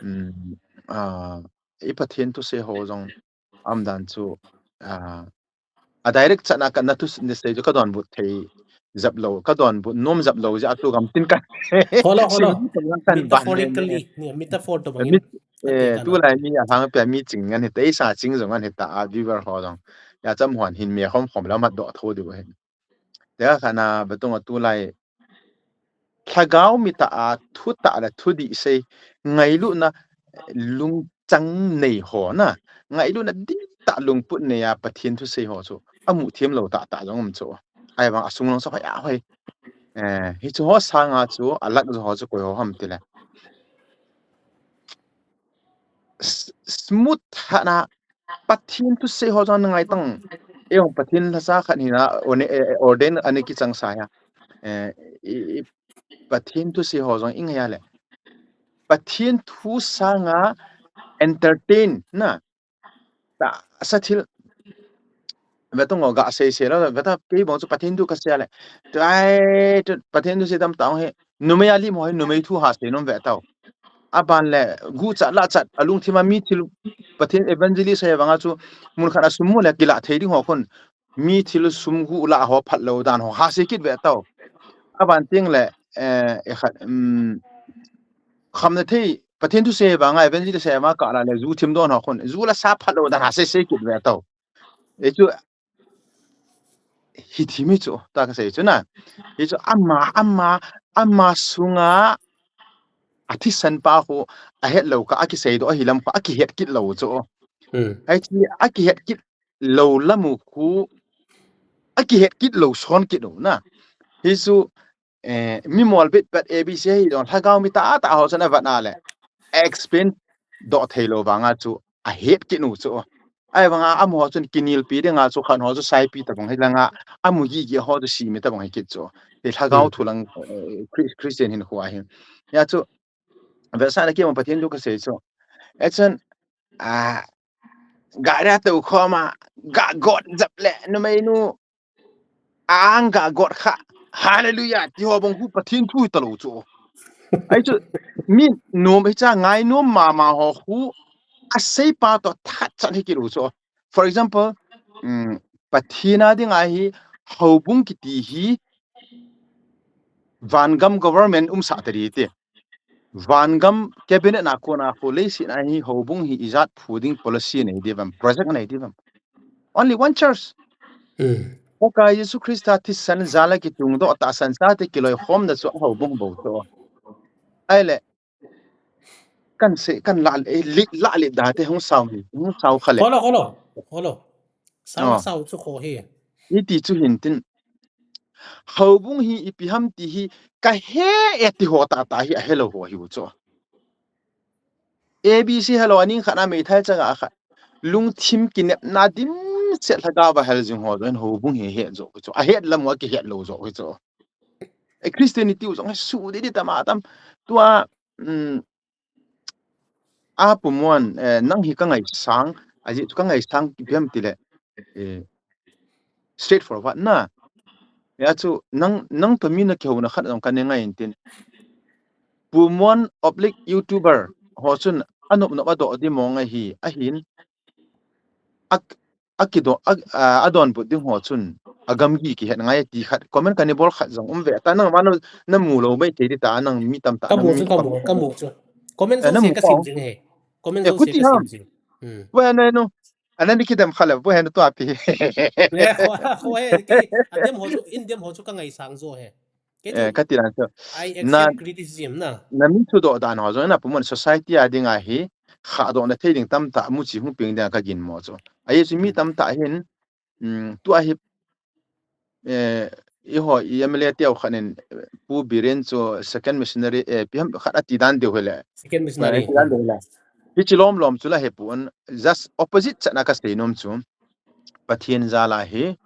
Um, ah, i Pathen thu sei ho jong am dan chu, ah, a direct chan a ka na thu ni sei chu ka donbut thei jap lo, ka donbut nom jap lo ja tu gam tin ka. Holo, holo. Metaphorically, ni metaphor to bangin. Eh, tulai mi a hang pe mi ching ngan hi te sa ching jong ngan hi ta a viewer ho jong. Ya cham hon hin me khom khom la mat do tho di bo hin. Te kha na ba tung a tulai lhagao mi ta a thu ta le thudi sei ngailutna lungchang nei ho na, ngailutna di ta lungput nei a Pathen thu sei ho chu a mu thiam lo ta ta jong um chu. Ai bang a sung long sa hoi a hoi. Eh, hi chu ho sanga chu a lak jo ho chu koi ho ham ti le. S-, smooth hana Pathen thu sei ho jong ngai tang. Eong Pathen la sa khat hi na, one-, eh, eh, ordain ani ki chang sa ya. Eh, i, i, Pathen thu sei ho jong i ngai a le. Pathen thu sanga entertain na. Ta sa thil. Ve tong o ga sei sei lo, ve ta kei bang chu Pathen thu ka sei a le. Tu ai, tu Pathen thu sei tam ta he. Numei a lim ho hi numei thu ha sei nom ve tau. A ban le, gu chat la chat, a lungthim a mi thil, Pathen evangelist he vanga chu, mun khat a sum mu le kila thei ding ho khun, mi thil sum gu la ho phat lo dan ho, ha sei kit ve tau. A ban ting le, eh, e khat, um, kham na thei, Pathen thu sei vanga, evangelist he vanga ka la le, zu thim don ho khun, zu la sa phat lo dan ha sei sei kit ve tau. E chu, hithim hi chu, ta kasei chu na. Hichu ama, ama, ama sunga athisan pa khu ahet lou kha, akisei doh ahi lam khu akihet kit lou chu. Hmm. Hichu akihet kit lou lam u khu, akihet kit lou son kit u na. Hichu, eh, mi mol bit pat A B C hi don lhagao mi tahtah ho chun avat na le explain doh thei lou vanga chu ahet kit u chu. Ahivanga amaho chun kinelpi dinga chu khat ho chu saipi tabang hilanga, amu gige ho chu simi tabang hi kit chu. Hi lhagao thu lang, eh, Chris-, Christian hinkho ahi. Hia chu, vetsahna keima Pathen thu kasei chu. Hichun, ah, gari a tou khoma, ga got jap le, numeinu, ang ga got kha. Hallelujah, ti ho bang khu Pathen thu hi talou chu. Ahi chu, mi nom hicha ngainom mama ho khu, asei pa toh that chan hi kit u chu. For example, um, Pathen a dinga hi, houbung kiti hi, vangam government umsah tadi ti. Vangam cabinet na kona khu leiset a hi houbung hi ijat phu ding policy nei diu vem, project nei diu vem. Only one church. Hmm. Pakai Jesu Christa thisan jal a kitung doh tahsan chate kiloikhomna chu houbung bou chu. Ahile, kan sei, kan la, eh, li, la li da te hung sao ni, hung sao kha le. Kholo, kholo, kholo. Sao, oh, sao chu kho hi. Iti chu hin tin. Houbung hi ipi ham ti hi kahe e ti ho tahtah hi ahelou ho hi u chu. A B C helou, aning khat a meithai chaga khat. Lungthim kinepna dimset lhagao va hel jing ho chu hin houbung hi het jo u chu. Ahet lam u akihet lou jo u chu. E Christianity u jong hi su di di tam a tam. Tua, um, a pumuan, eh, nang hi ka ngaisang, ajeh chu ka ngaisang ipi ham tile, eh, straightforward na. Hia chu nang, nang toh mi na kihouna khat jong ka ne ngai in tin. Pumuan oblique YouTuber ho chun anop nop a doh di mong ahi, ahin. A, akido, a, a, adonbut ding ho chun agamgi kihet ngai ti khat comment kani bol khat jong um ve ta, nang vang na, na mu lou mai thei di ta, nang mi tamtah ka mu chu, ka mu, ka mu chu. Comment, eh, jong na se mu ka sim jing he. Comment, eh, jong se ka sim jing. Hmm. Pu Henu, ana ni kidem kha le, Pu Henu tua pi. Eh, kho, kho he, kei, adem ho chu, in dem ho chu ka ngaisang jo he. Kei chu, eh, kati dan chu. I accept criticism na. Na mi thudoh dan ho jong na pumuan society a dinga hi, khadohna thei ding tamtah muchi hung peng dinga ka ginmo chu. Ahi chu mi tamtah hin, um, tua hi, eh, eiho, i M L A teu khat in, eh, Pu Biren chu second missionary, eh, ipi ham khat ati dan deu hile. Second missionary. Ati dan deu hile. Hichi lom lom chu la hepon, just opposite chan a ka seinom chu. Pathen jal a hi,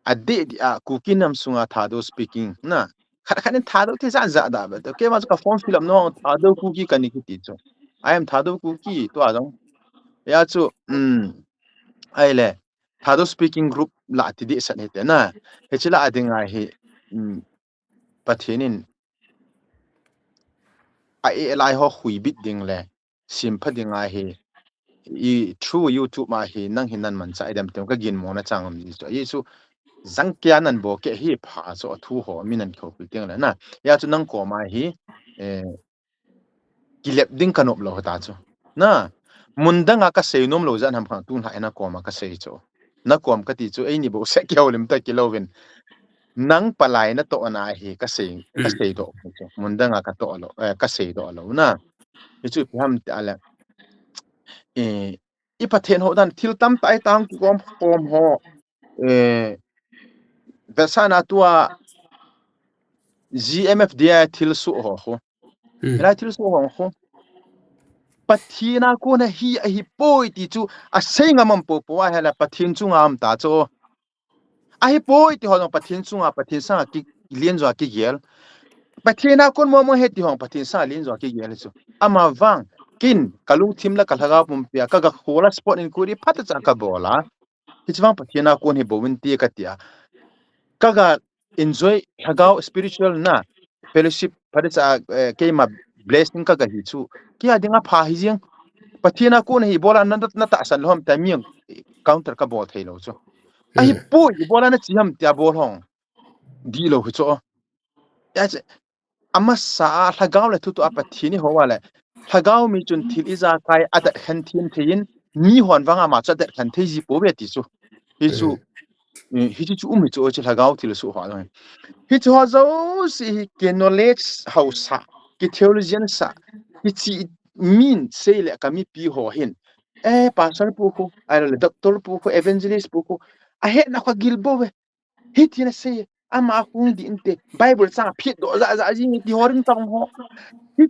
adeh deh a Kuki nam sunga Thadou speaking na. Khat khat in Thadou ti jat jat da be. Keima chu ka form fill up nom, Thadou Kuki kani kiti chu. I am Thadou Kuki, tua jong. Hia chu, um, ahile, Thadou speaking group la ti dehset hite na. Hichi la a dinga hi, um, Pathen in a e lai ho huibit ding le, simpha dinga hi, i through YouTube a hi, nang hi nan manchah idem tem ka ginmo na chang um ji chu. Ahi chu, jangkia nan bol kei hi pha chu, athu ho mi nan kihoupi teng le na. Hia chu nang koma hi, eh, kilep ding ka nop lou ta chu. Na, mun danga ka seinom lou jan ham khang tun ha na koma ka sei chu. Na kom kati chu, eini bou se kihoulim ta kilou vin. Nang palai natohna hi ka sei, ka seidoh chu. Mun danga ka toh lou, eh, ka seidoh lou na. Hichu ipi ham tile, eh, i Pathen hou dan thil tamtah i tang kikom kom ho. Eh, vetsahna tua G M F D I thilsoh ho khu. Hmm. Hilai thilsoh ho khu. Pathen a kona hi ahipoi ti chu asei ngam am popo ahile Pathen chunga um ta chu. Ahipoi ti ho jong Pathen chunga, Pathen sanga ki, len jo a kigel. Pathen a kon momo ahi ti ho Pathen sanga len jo a kigel chu. Ama vang, ken, ka lungthim le ka lhagao pumpi a, ka ga khol a spot inquiry phatechan ka bol a. Hichi vang Pathen a kon hi bou in ti ka ti a. Ka ga enjoy lhagao spiritual na fellowship phatechan, eh, keima blessing ka ga hi chu. Kei a dinga pha hi jeng. Pathen a kon hi bol a na, na tahsan lou ham tia mi counter ka bol thei lou chu. Ahipoi, ibola na chi ham tia bol hong. Di lou hi chu. Hia chu, amasa a lhagao le thutoh a Pathen i hou a le. Lhagao mi chun thil ijakai a dat khen thim thei in, mi hon vang ama chu a dat khen thei ji pouve ti chu. Hichu, Eh, hichu chu um hi chu, hichu lhagao thilsoh ho jong. Hichu ho jouse hi ki knowledge haosa, ki theologian sa, hichi min sei le ka mipi ho hin. Eh, pastor pu khu, ai le doctor pu khu, evangelist pu khu. Ahetna kha gil bou ve. Hiti na sei, ama hung ding te, Bible chang phet doh ja ja jing ti ho ring tang ho. Hi,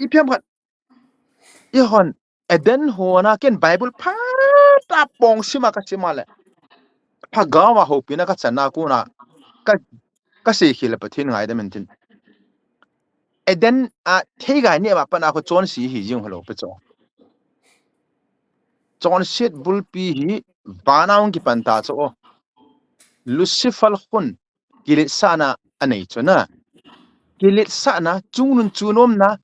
i phiam khat. I hon, Eden ho na ken Bible pha ta pong sima ka sima le. Pha gawa ho pina ka chana ku na. Ka, ka sei khel le Pathen ngaidam in tin. Eden a theigai ni a pat na kho chonse hi jing ho lo pe cho. Chonset bulpi hi vana hung kipan ta cho. Lucifer khun kiletsahna anei chu na. Kiletsahna, chungnung chunomna,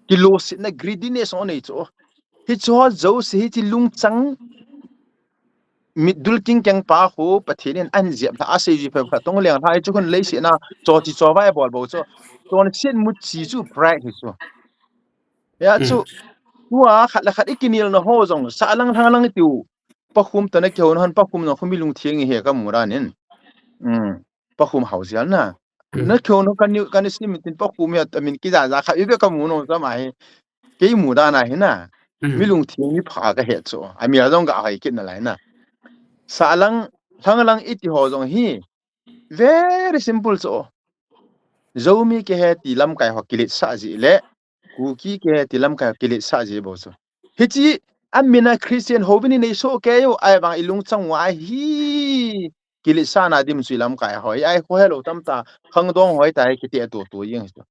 kilositna, greediness anei chu. Hichu ho jouse hichi lungchang mitdul kingkeng pa khu Pathen in ahin jep lha, asei ji pha pha tong leng lha chu khun leiset na chochi chovai bol bou chu. Chonset muchi chu pride hi chu. Hia chu, tua khat le khat i kinelna ho jong, sahlang lhanglang i tiu. Pakhum tana kihou na hon, Pakhum na khu mi lungtheng hi ka mu dan in. Um, Pakhum hao jel na. Na kihou na kan ni, kan ni sim tin Pakhum ya, a min kija ja kha, i be ka mu no sa ma hi. Kei mu dan a hi na. Mi lungtheng mi pha ka he chu. A mi a jong ka hai kit na lai na. Sahlang, lhanglang i ti ho jong hi. Very simple chu. Zomi kihe ti lamkai ho kiletsah ji le. Kuki kihe ti lamkai ho kiletsah ji bou chu. Hichi a mina Christian ho bini nei so ke yo ai bang i lungchang wa hi. Kiletsahna dim chu i lamkai ho. Ai ho hello tam ta khangdong hoi ta hi kiti a tu tu jing chu.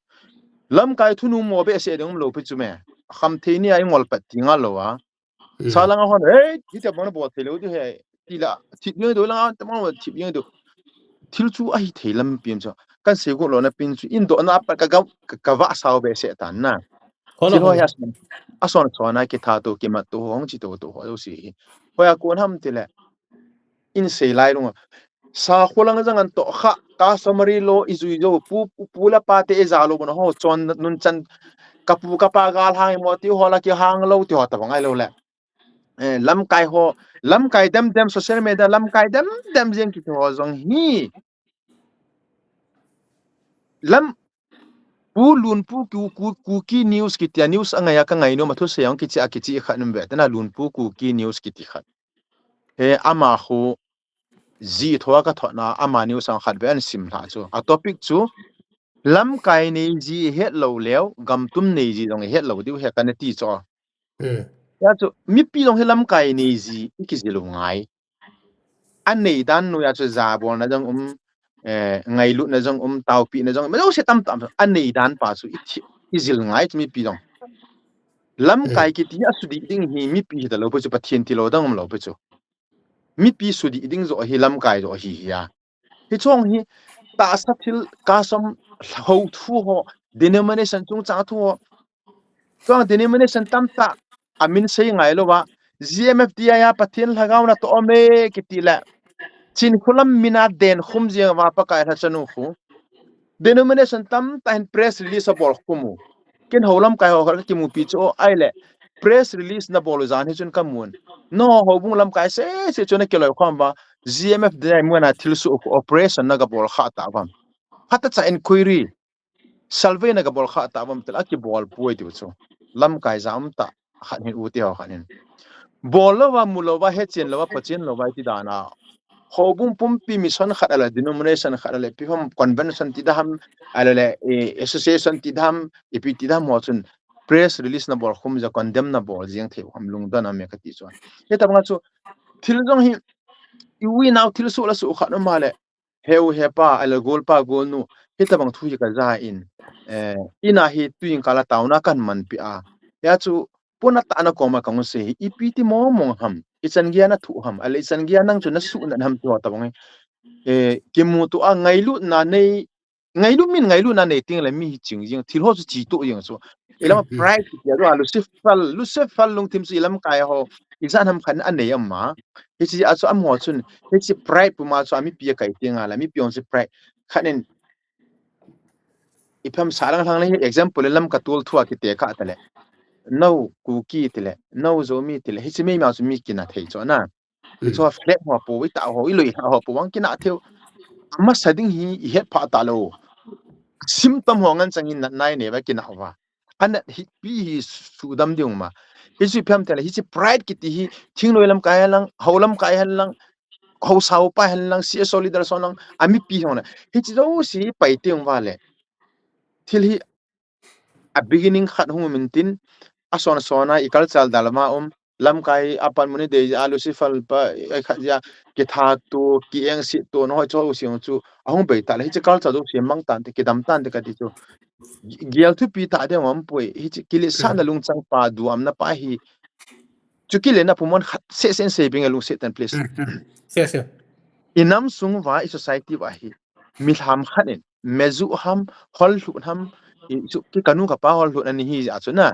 Lamkai thunu mo be se ding lo pi chu me. Kham thei ni ai ngol pat ti nga lo a. Sahlang a hon, "Hey, hiti bang na bol thei lou di he." Ti la, thip jeng di, langa, ta bang thip jeng di. Thil chu ahi thei lam pin chu. Kan sei got lona pin chu, in dohna a pat ka ga, ka, ka va sao be se tan na. Thil ho hi a son, a son sona kitha to, kimat to, hong chi to, to ho si hi. Hoi a kon ham ti le. In sei lai lung. Sakholang jang an toh kha, customary law i jui jo, pu, pu, pu le pa te i ja lou bon ho, chon nun chan, ka pu ka pa gal hang i mo ti ho la ki hang lou ti ho ta bang ai lou le. Eh, lamkai ho, lamkai dem dem, social media lamkai dem dem jeng kiti ho jong hi. Lam, Pu Lunpu Ku, Ku, Kuki News kiti a news a ngai a ka ngai nom a thusei a hung kichi a kichi khat um ve. Tena Lunpu Kuki News kiti khat. He ama khu ji thua ka thot na ama news a khat ve an sim lha chu. A topic chu lamkai nei ji het lou leu, gamtum nei ji jong het lou diu he ka na ti chu. Ya chu, mipi jong hi lamkai nei ji, i kijil u ngai. A nei dan nu ya chu jabolna jong um, eh, ngailutna jong um, taopina jong um, ma jong se tam tam, a nei dan pa chu i thi, i jil ngai chu mipi jong. Lamkai kiti a sudih ding hi mipi hi ta lou pi chu, Pathen ti lou dang um lou pi chu. Mipi sudih ding jo hi lamkai jo hi hi a. Hi chong hi tahsa thil custom ho thu ho, denomination chungchang thu ho. Chong denomination tamtah a min sei ngai lou va. G M F D I a Pathen lhagao na toh um e kiti le. Chinkholam mina den khum jeng va Pakai lhachanu khu. Denomination tamtah hin press release a bol khum u. Ken ho lamkai ho khat ka kimupi chu ai le. Press release na bol u jan hi chun ka mun. No houbung lamkai se se chu na kiloi khom va. G M F D I mun a thilsoh khu operation na ga bol kha ta vam. Khata cha inquiry. Survey na ga bol kha ta vam tel a kibol poi ti chu. Lamkai ja um ta khat hin u ti ho khat hin. Bol lou va, mu lou va, hechen lou va, pachen lou va ti dan a. Houbung pumpi mission khat a le, denomination khat a le, ipi ham convention ti dam, a le le, eh, association ti dam, ipi ti dam ho chun press release na bol khum ja, condemn na bol jeng thei ham lungdon a me ka ti chu. Hitabang chu thil jong hi i u i nau thilsoh la soh khat um a le, heu hepa, a le golpa golnu, hitabang thu hi ka ja in, eh, ina hi tuin kala tauna kan manpi a. Ya chu, puna ta na koma ka ngun se hi, ipi ti mong mong ham, i chan gei a na thu ham, a le i chan gei a nang chu na suh na ham ti ho tabang hi. Eh, kimuto a ngailutna nei, ngailut min ngailutna nei ting le mi hi ching jing, thil ho chu chi to jing chu. I lama pride ti a, Lucifer, Lucifer lungthim chu i lamkai ho, i jan ham khan a nei am ma. Hichi a chu a mo chun, hichi pride puma chu a mipi a kai ting a la, mipi ong chu pride. Khan in, ipi ham sahlang lang le, example, lam ka tul thua kite kha ta le. No, Kuki ti le, no, Zomi ti le, hichi mei ma chu mi kina thei chu na. Hichu flat ho po, ita ho, iloi ho po, vang kina theu. Amasa ding hi ihet pha talou. Symptom ho ngan chang in natna inei va kina va. Anat hi pi hi sudam ding ma. Hichu phiam tele, hichu pride kiti hi, thingnoi lamkai hen lang, hou lamkai hen lang, hou sao pa hen lang, C S O leader son lang, amipi ho na. Hichu jouse hi pai teng vale. Thil hi a beginning khat hung um intin, ason sona i culture dalma um, lamkai a panmun i dei a Lucifer pa, ai khat ja, kitha tu, kieng si tu, no chu si chu, ahung bei ta le, hichu culture jouse mang tan te, kidam tan te kati chu. Gi-, gial thupi ta ding um poi, hichu kile sa na lungchang pa, duam na pa hi. Chu kile na pumon khat, se sen se bing a lung se tan, please. Mm, mm. Se, se. I nam sung va, i society va hi. Mi ham khat in, meju ham, hol hlut ham, i chu ki kanu ka pa hol hlut ani hi ja chu na.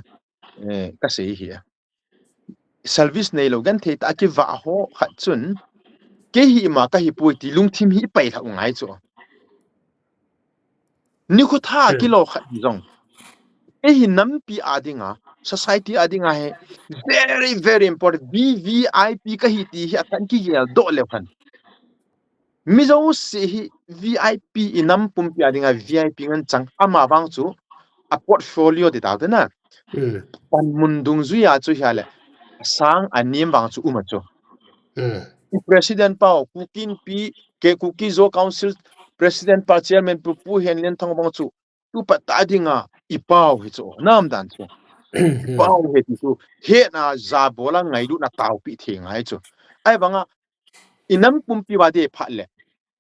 Eh, ka sei hi a. Service nei lo gan thei ta ki va ho khat chun. Ke hi ma ka hi pui ti lungthim hi pai lha u ngai chu. Ni khu tha ki lo khat hi jong. Ke hi nampi a dinga, society a dinga he. Very, very important. V V I P ka hi ti hi a kan ki gel do le khan. Mi jouse hi V I P i nam pumpi a dinga V I P ngan chang ama vang chu a portfolio ti ta te na. Mm. Panmun dungjui a chu hia le sang a niam vang chu um a chu. Mm. I president pau, Kuki Inpi, ke Kuki Zo Council president pa chairman pu, Pu Henlenthang vang chu. Tu pat ta dinga i pau hi chu. Nam dan chu. I pau hi ti chu. He na ja bola ngailut na taupi thei ngai chu. Ai vanga i nam pumpi va de phat le.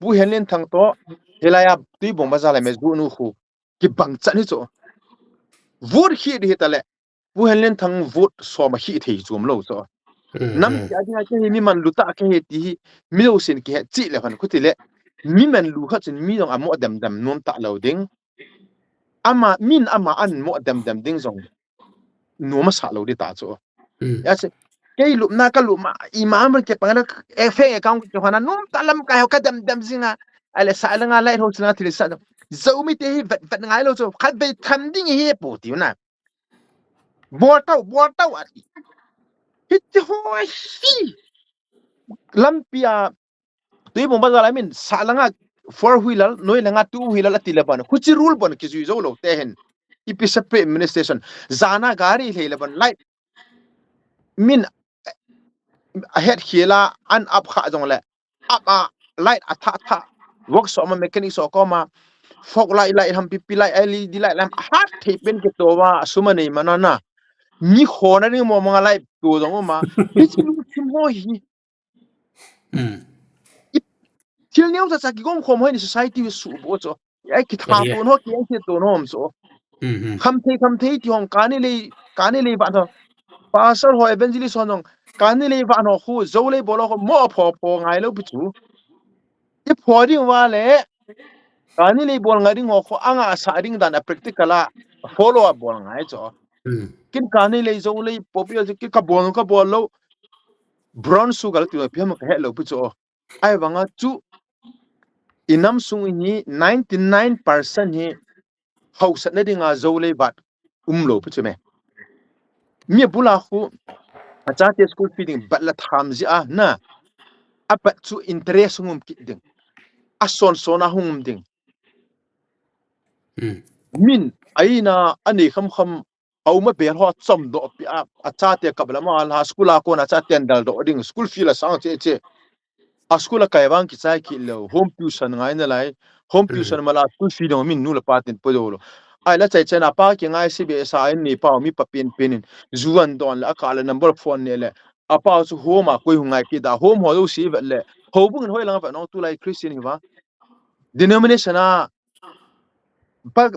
Pu Henlenthang to, hilai a Tuibong Bazar le meju nu khu. Kibang chan hi chu. Vote hi di hi ta le. Pu Henlenthang vote som a hi thei chu um lo chu. Mm, nam mm. Ki a dinga ke hi mi man lu ta ke hi ti hi. Mi lo sin ki he chi le khan khu ti le. Mi man lu khat chun mi jong a mo dem dem nom ta lo ding. Ama, min ama an mo dem dem ding jong. Nom a sa lo di ta chu. Mm. Ya se, kei lupna ka lupma, i ma man ke pang na, e feng e kang ke hona, nom ta lamkai ho ka dem dem jinga, ale sa langa lai ho sina thil sa. Zomi te hi vet vet ngai lo chu, khat ve tham ding hi pu ti na. Bol tau, bol tau a ti. Hi ti ho hi. Lampi a, Tuibong Bazar a min, sa langa four wheeler, noi langa two wheeler a ti le ban. Khu chi rule ban ki zui zo lo te hen. Ipi separate administration. Jana gari hlei le ban. Light. Min, a het khela, an up kha jong le. Up a, light a tha tha. Workshop ma mechanic so ko ma. Fog light, light ham pipi light, L E D light lam. Hat thei pen ke to wa, suma nei ma na na. Mi khona ni mo ma light to jong ma. Hi chi lu chim ho hi. Mm. I, thil neo cha cha ki gom khom hoi ni society su bo chu. Ai ki tha to no ki ai to no chu. Mm, mm. Kham thei, kham thei ti hong kani lei, kani lei va no. Pastor ho evangelist ho nong. Kani lei va no khu, zo lei bol ho mo pho pho ngai lo pi chu. I pho ding va le. Kani lei bol ngai ding ho khu, anga sa ding dan a practical a follow a bol ngai chu. Mm. Kin kani lei zo lei popi a ki ka bol, ka bol lo. Brown sugar ti ma phiam ka he lo pi chu. Ai vanga chu i nam sung hi ninety nine percent hi hausatna dinga zo lei vat um lo pi chu me. Mi bula khu a chate school fee ding bat la tham ji a na. A bat chu interest hung um kit ding. A son son a hung um ding. Hmm. Min aina a nei kham kham a um a bel ho chom doh pi a, a chate kap lama la school a kona chate an dal doh ding, school fee la sang che che. A school a kai vang kichai kit lou, home tuition ngai na lai, home tuition ma la school fee dong min nu le pa tin po do lo. Ai la chai chen a pa ki ngai si be sa ai ni pa mi pa pen pen in, zuan don le a ka le number phone ne le, a pa chu home a koi hu ngai ki da, home ho lo si vet le, ho bung hoi lang vet nong tu lai Christian hi va. Denomination a,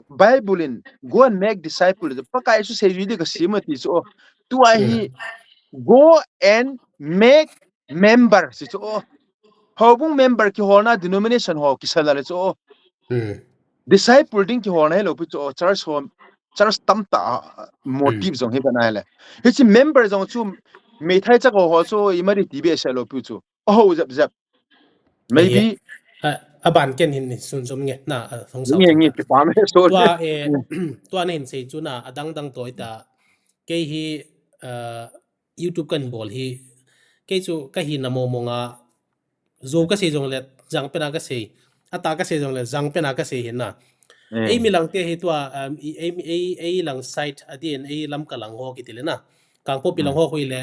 Bible in, "Go and make disciple." Pakai Jesu sei jui di ka sima ti chu. Tu a hi, "Go and make member," si chu. Ho bung member ki holna denomination ho ki sala le chu. Hmm. Disciple ding ki holna lo pi chu. Church ho, church tam ta, ah, motive jong hi ka nai le. Hi chi member jong chu, mei thai cha ko ho chu, i mari ti be sa lo pi chu. Aho jep jep. Maybe. A, a ban ken hin ni sun sum nge na, a, thong sao nge, nge, ta. Ki pa me so. Tua, eh, tua na hin sei chu na, a dang dang toi ta. Kei hi, uh, YouTube kan bol hi, kei chu ka hina mong mong a, zo ka sei jong le, jang pena ka sei. Ata ka sei jong le, jang pena ka sei hin na. Ei mi lang te hi tua, um, ei, ei, ei, ei lang side, a din, ei Lamka lang ho kiti le na. Kangpokpi lang ho hui le,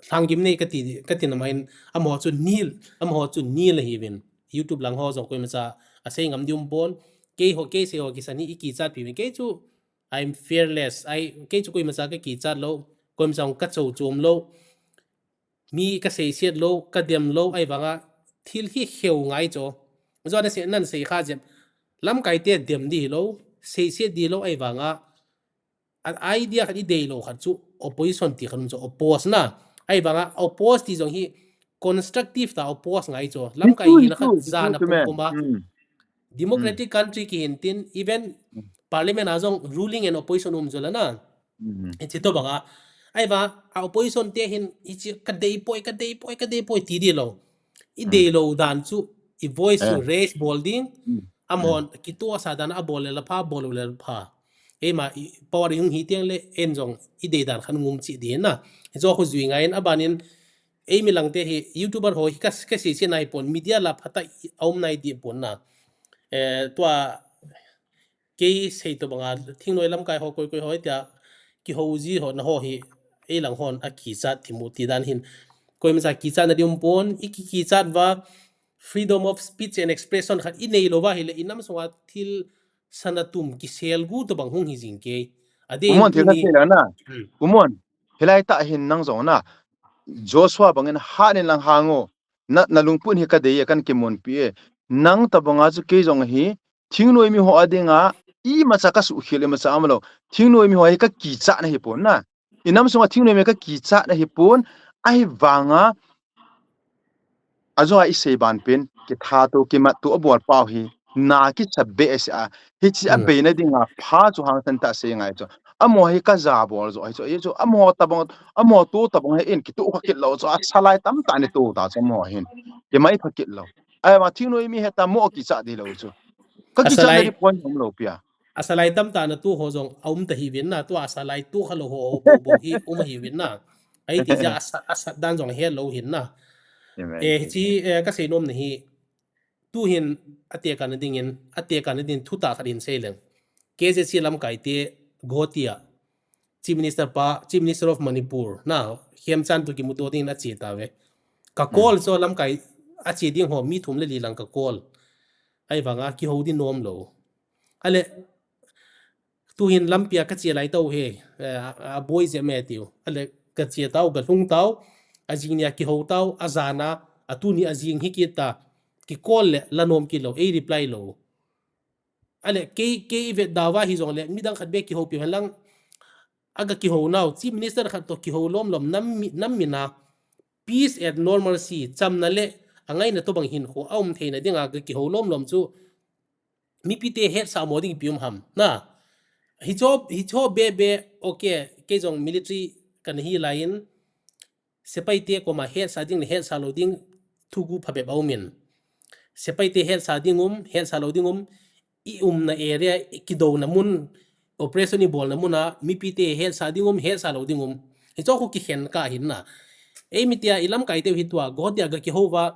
lhanggim nei ka ti, ka ti na ma in, amaho chu nil, amaho chu nil ahi vin. YouTube lang ho jong koima cha, a sei ngam diu pon, kei ho, kei sei ho kisan hi i kichat pi vin. Kei chu, I'm fearless. I, kei chu koima cha ka kichat lo, koima cha ka cho chom lo. Mi ka seisiet lo, ka dem lo, ahivanga thil hi heu ngai cho. Zo na se, nan sei kha jep. Lamkai te dem di lo, seisiet di lo, ahivanga a idea khat i dei lo khat chu opposition ti khat um cho, oppose na. Ahivanga oppose ti jong hi constructive ta oppose ngai cho. Lamkai hi na khat za na pum pum a. Democratic country kihin tin, even parliament a jong ruling and opposition um cho la na. Hichi to banga. Ahivanga opposition te hin, hichi ka dei poi, ka dei poi, ka dei poi ti di lo. I dei lo dan chu, i voice chu raise bol ding. Amahon, kitoh sa dan a bol le la pha, bol le la pha. Eima, i power hung hi teng le, en jong, i dei dan khan ngum chi di na. Hicho khu jui ngai in, aban in, ei mi lang te hi, YouTuber ho hi ka, ka sei sei nai pon, media la pha ta i, a um nai di pon na. Eh, tua, kei sei to banga, thingnoi lamkai ho koi koi ho tia, kihou ji ho na ho hi, ei lang hon a kichat thimu ti dan hin. Koima cha kichat na di um pon, i ki, kichat va, freedom of speech and expression khat i nei lo va hi le, i nam sunga thil sana tum kisel gu to bang hung hi jing kei. A de Umon thil khat ni. Thei la na. Umon, hilai ta hin nang jong na. Joshua bangin ha nin lang ha ngo. Na, na lungput hi ka dei e, kan kimonpi e. Nang ta banga chu kei jong hi, thingnoi mi ho a dinga, imacha ka suhkhel, imacha ama lo. Thingnoi mi ho hi ka kichat na hi pon na. I nam sunga thingnoi mi ka kichat na hi pon, ahivanga, a jo a i sei ban pen, kitha to, kimat to, a bol pau hi, na kicha be se a, hichi a beina dinga, pha chu hangsan ta sei ngai chu. Amaho hi ka ja bol jo hi chu, hi chu, amaho ta bang, amaho to ta bang hi in, kitoh kha kit lo chu, a salai tam ta ni to ta chu amaho hin. Kimai pha kit lo. Ahivang thingnoi mi he ta mo kicha di lo chu. Ka kicha na di pon um lo pia. A salai tam ta na tu ho jong a um ta hi vin na, tu a salai tu kha lo ho, ho bo, bo hi um hi vin na. Ai ti ja a sa, a sa dan jong he lo hin na. Eh, chi, eh, ka sei nom na hi. Tu hin a te ka na ding in, a te ka na ding thu ta khat in sei leng. K Z C lamkai te Guwahati a. Chief Minister pa, Chief Minister of Manipur. Na, Khemchand to kimuto ding in a chi ta ve. Ka call so lamkai a chi ding ho mi thum le li lang ka call. Ahivanga kihou di nom lo. Ale, tu hin lampia ka chia lai tau he, eh, a, a boi je me tiu. Ale, ka chia tau, ka lhung tau, a jing nia kihou tau, a jana, a tu ni a jing hi kita, ki call le, la nom ki lo, ei reply lo. Ale, kei, kei i vet dau va hi jong le, midang khat be kihou pi hen lang, a ga kihou nau, Chief Minister khat to kihou lom lom, nam mi, nam mina, peace and normalcy, chamna le, a ngaina to bang hin kho, a um theina dinga ga kihou lom lom chu, mipi te hetsa mo ding pi um ham. Na, hi cho, hi cho be be, okay, kei jong military ka na hi lai in, sepai te koma hetsa ding le hetsa lo ding thugu phabep a um in. Sepai te hetsa ding um, hetsa lo ding um, i umna area, i kidona mun, operation i bolna mun a, mipi te hetsa ding um, hetsa lo ding um. Hi cho khu kikhen ka hin na. Ei mi tia i lamkai te hi tua, Guwahati a ga kihou va,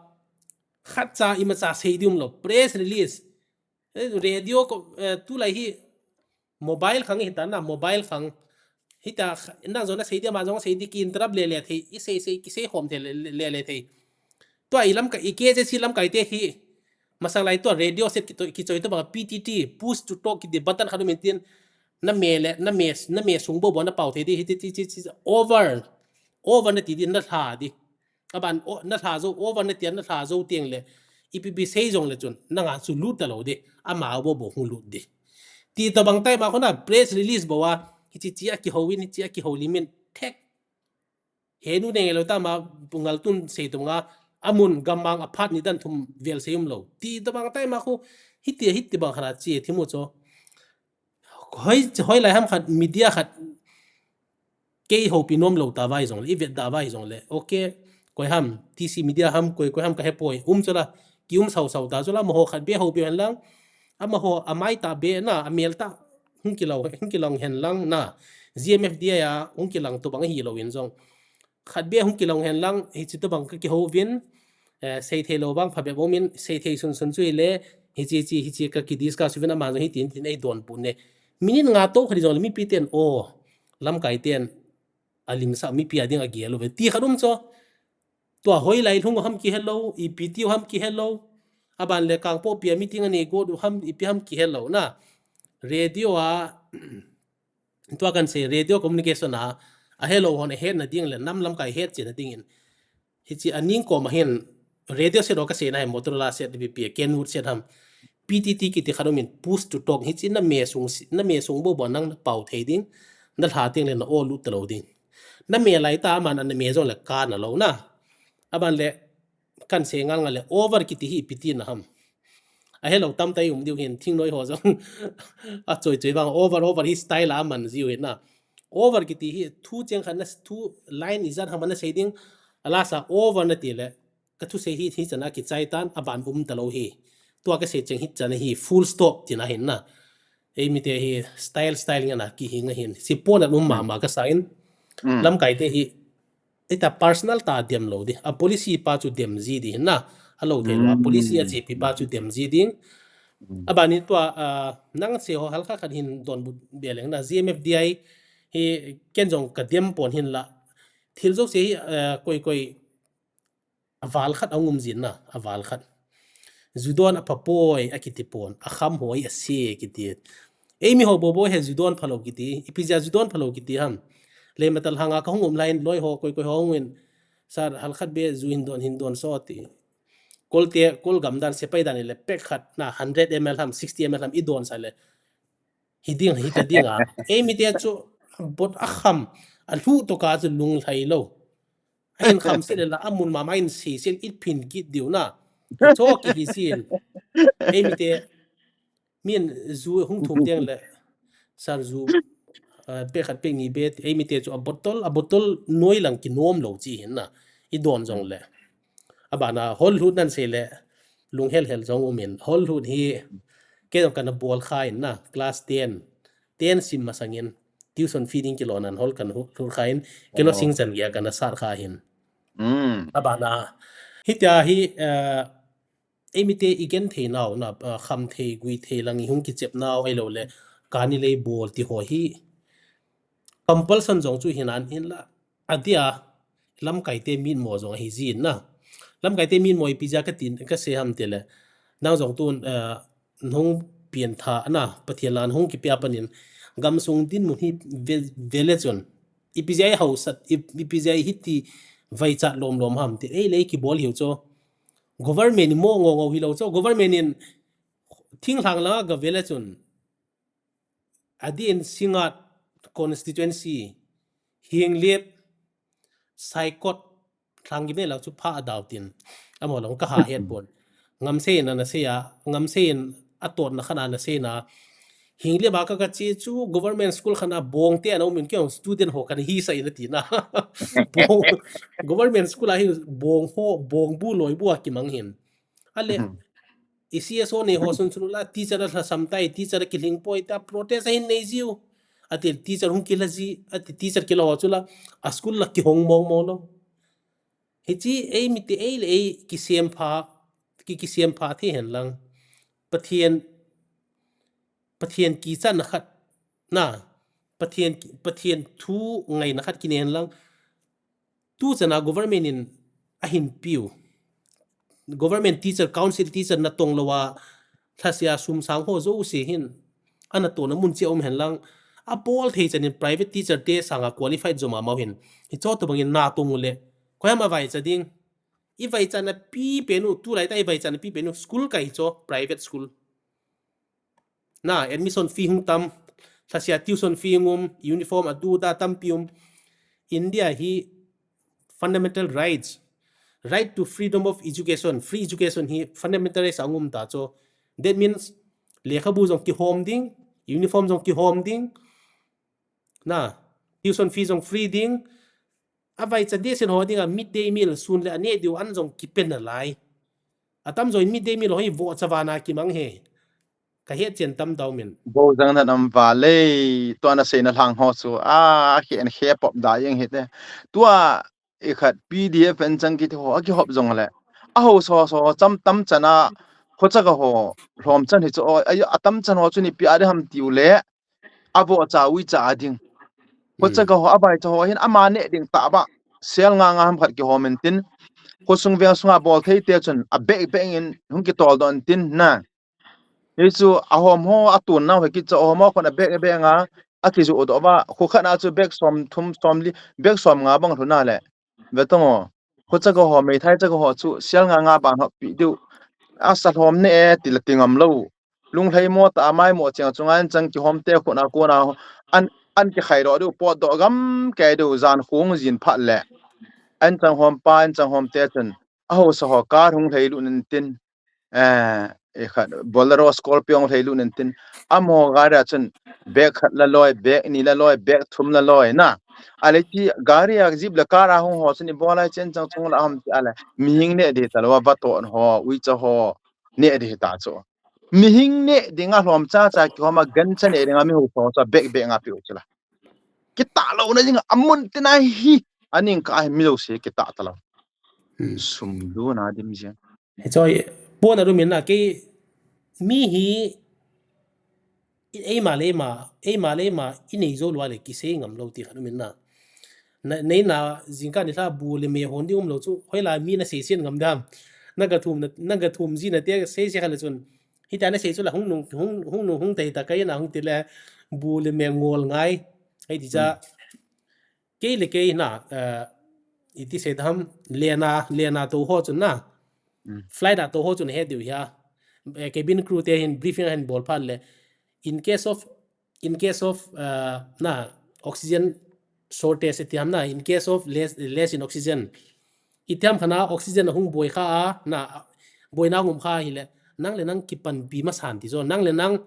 khat cha imacha sei di um lo, press release. Eh, radio ko, eh, tu lai hi mobile khang hi ta na, mobile khang. Hi ta, nang jong na sei di, ama jong sei di, ki interrupt le le thei, i sei sei, ki sei khom thei le, le, le, le thei. Tua i lamkai, i K Z C lamkai te hi, masang lai tua radio set ki to, ki choi to bang P T T, push to talk, ki di button khat um in tin, na me le, na me, na me sung bo bo na pau thei di, hi ti, ti, ti, ti, over, over na ti di, na lha di. Aban, o, na lha jou, over na tia na lha jou teng le, ipi pi sei jong le chun, nanga chu lut ta lo di, ama bo bo hung lut di. Ti to bang tai ma khona press release bo a, hichi chi a kihou in, hichi a kihou lim in, thek. He nu ne nge lo ta ma, ngal tun sei tum nga, amun gammang a phat ni dan thum vel sei um lo. Ti to bang tai ma khu, hiti, hiti bang khana chi thimu cho. Hoi, hoi lai ham khat, media khat, kei houpi nom lo ta vai jong le, i vet da vai jong le. Okay, koi ham, T C media ham, koi, koi ham ka he poi. Um cho la, ki um sau sau ta cho la, amaho khat be houpi hen lang. Amaho, amai ta be na, amel ta, hung ki lo, hung ki long hen lang na. G M F D I a, hung ki lang to bang hi lo in jong. khat beh hung kilong hen lang, hichi tobang ka kihouvin, eh, seithei lou vang phabep umin, seithei sunsun chu hile, hichi, hichi, hichi ka kidiscuss uvin aman jong hitin, tin eidonbut ne. Minute nga tou khat jongle mipi ten, o, lamkai ten, alimsah mipi a ding agel uve. Ti khat um chu, tua hoilai lhung ham kihelou, ipi tiu ham kihelou, aban le Kangpokpi a meeting anei got u ham, ipi ham kihelou na. Radio a, tua kan sei, radio communication a, ahelou hon ahetna ding le, nam lamkai hetchetna dingin. Hichi aning koma hin, radio set ho kasei na hi, Motorola set, ipi ipi, Kenwood set ham. P T T kiti khat umin, push to talk, hichi na me sung, na me sung bou bou nang na pao thei ding, na lha teng le na o lut talou ding. Na me lai ta aman ana me jongle kana lou na. Aban le, kan sei ngal ngal le, over kiti hi ipi tina ham. Ahelou tamtah i um diu hin, thingnoi ho jong. Achoi choi vang, over, over hi style a aman jiu hin na. Over kiti hi, thu cheng khat na, thu line ijat ham ana sei ding, a last a over nati le, ka thusei hi, hichan a kichai tan, aban um talou hi. Tua kasei cheng hichan hi, full stop tina hin na. Eimite hi, style, style ngen a kihing ahin. Sipon a um mama kasa in. Lamkai te hi, ita personal ta dem lou di. A policy pa chu dem ji di hin na. Alou thei lou. A policy a chepi pa chu dem ji ding. Aban in tua, ah, nang sei ho halkhat khat hin donbut be leng na. G M F D I hi ken jong ka dem pon hin la. Thil jouse hi, eh, koi koi aval khat ahung um jin na, aval khat. Ju don apha poi akiti pon, akham hoi ase kiti. Eimi ho bou bou hi ju don phalou kiti, ipi jeh a ju don phalou kiti ham. Leimatal hanga kahung um lai in loi ho, koi koi ho hung in, sir, halkhat beh ju hin don, hin don so ti. Kol te, Kol gam dan, sepai dan le pack khat na hundred M L ham, sixty M L ham i don sa le. Hiding, hita ding a. Eimite chu bot akham, alhu to ka chu lunglhai lou. Ahin kham se le la, amun mama in si sin it phin kit diu na. Cho kihi sin. Eimite, min ju hung thum teng le, sir ju, eh, pack khat pack ni beh, eimite chu a bottle, a bottle noi lang kinom lou chi hin na. I don jongle. Abana hol hlut nan sei le, lunghel hel jong umin. Hol hlut hi, kei jong kana bol kha in na, class ten, ten sim masang in, tuition fee ding kilo nan hol kana hlut kha in, kilo sing chan gei a kana sat kha hin. Abana, hitia hi, eh, eimite i gen thei nau na, eh, kham thei, gui thei lang i hung kichep nau ahilou le, kani lei bol ti ho hi, compulsion jong chu hinan hin la, adia, lamkai te mitmo jong ahi jin na. Lamkai te mitmo ipi jeh a ka tin, ka sei ham ti le. Nang jong tun, eh, nahung pian tha na, Pathen la nahung kipe a panin, gamsung dinmun hi ve, ve le chun. Ipi jeh a i hausat, i, ipi jeh a i hiti vaichat lom lom ham ti, ei le ei kibol hiu chu. Government in mo ngo ngo hilou chu. Government in thinglhang langa ga ve le chun. Adin Singngat constituency, Henglep, Saikot, Thanggim ne lang chu pha adau tin. Amaho lang ka ha het pon. Ngamsei in ana sei a, Ngamsei in atotna khat ana sei na. Henglep a ka ka che chu government school khat a bong te ana um in kei student ho kana hisah in ati na. Bong, government school a hi bong ho, bong bu loi bu a kimang hin. Ale, i C S O nei ho sunsun la, teacher a lhasam tai, teacher a kilhing poi ta, protest ahin nei jiu. Ati teacher hung kila ji, ati teacher kila ho chu la, a school la kihong mong mong lou. Hichi, eimite ei le ei kisem pha, ki, kisem pha thei hen lang. Pathen, Pathen kichatna khat, na, Pathen, Pathen thu ngaina khat kinei hen lang. Tu chana government in ahin piu. Government teacher, council teacher natong lou a, lhasia sum sang ho jouse hin. Ana tona mun che um hen lang. Abol thei chan in private teacher te sanga qualified jo mama hin. Hicho tobang in natong u le. Koiham avaicha ding. I vaichatna pi pen u, tulai ta i vaichatna pi pen u, school kai hicho, private school. Na, admission fee hung tam, lhasia tuition fee hung um, uniform adu da tampi um. India hi fundamental rights, right to freedom of education, free education hi fundamental rights a hung um ta chu. That means, lekhabu jong kihom ding, uniform jong kihom ding, na, tuition fee jong free ding, avaicha dehset ho dinga midday meal sun le aneh diu an jong kipe nalai. Atamjo in midday meal ho hi vohcha vana kimang e. Ka hetchen tam dau min. Bo jang nan am vale, tua na seina lhang ho chu, a, akhen khe pop da jeng hite. Tua, ikhat P D F anchang kiti ho akihop jongle, aho so so cham tam chana, khochaka ho lhom chan hi chu, o, ai, atam chan ho chu ni pi ade ham tiu le, avo cha ui cha ading. Khochaka ho, abai cha ho hin ama ne ding ta ba, sel nga nga ham khat kihom in tin, khosung veng sunga bol thei te chun a bek bek in hung kitol don tin na. Hichu ahom ho atun nau he kicha ahom ho khon a bek bek nga, akizu do ba, khu khat na chu bek som thum som li, bek som nga bang lhuna le. Ve tong o. Khochaka ho, meithai chaka ho chu sel nga nga ban hop pi diu. Asa lhom ne e, ti la ti ngam lo. Lunglhai mo ta amai mo cheng chunga anchang kihom te khuna kona an, an kikhai do diu, pot do gam kai diu, jan khung jin phat le. Anchang hom pa, anchang hom te chun, aho sa ho kar hung lhai lu nin tin. Eh, ikhat Bolero Scorpio lhai lu nin tin. Amo gari a chun bek khat la loi, bek ni la loi, bek thum la loi na. Ale ti gari a jeep le kar a hung ho chun i bolai chen chang chung la ham ti ale. Mihing ne di ta lo va to ho, ui cha ho. Ne di ta chu. Mihing ne dinga lhom cha cha kihom a gan cha ne dinga mi ho so cha bek bek nga pi u chu la. Kita lo na jing amun ti na hi. Aning ka hi mi lo se kita ta lo. Sum du na dim jing. He choi, pon a lu min na ke mi hi, i, eima le eima, eima le eima, i nei zo lua le kisei ngam lo ti khat um in na. Na, nei na, jingkah ni lha bu le me hon di um lo chu, hoilai mi na sei sian ngam dam. Na ga thum na, na ga thum ji na te sei se kha le chun. Hita na sei chu la hung nung, hung, hung nung, hung tei ta kai na hung ti le bu le me ngol ngai. Hei ti cha. Kei le kei na, eh, iti sei dam, lena, lena to ho chun na. Flight a to ho chun he diu hia. Eh, cabin crew te hin briefing a hin bol phat le. In case of, in case of, eh, na, oxygen shortage ti ham na, in case of less, less in oxygen. Itiam khana oxygen a hung boi kha a, na, boi na ngum kha hi le. Nang le nang kipan pi masan ti zo. Nang le nang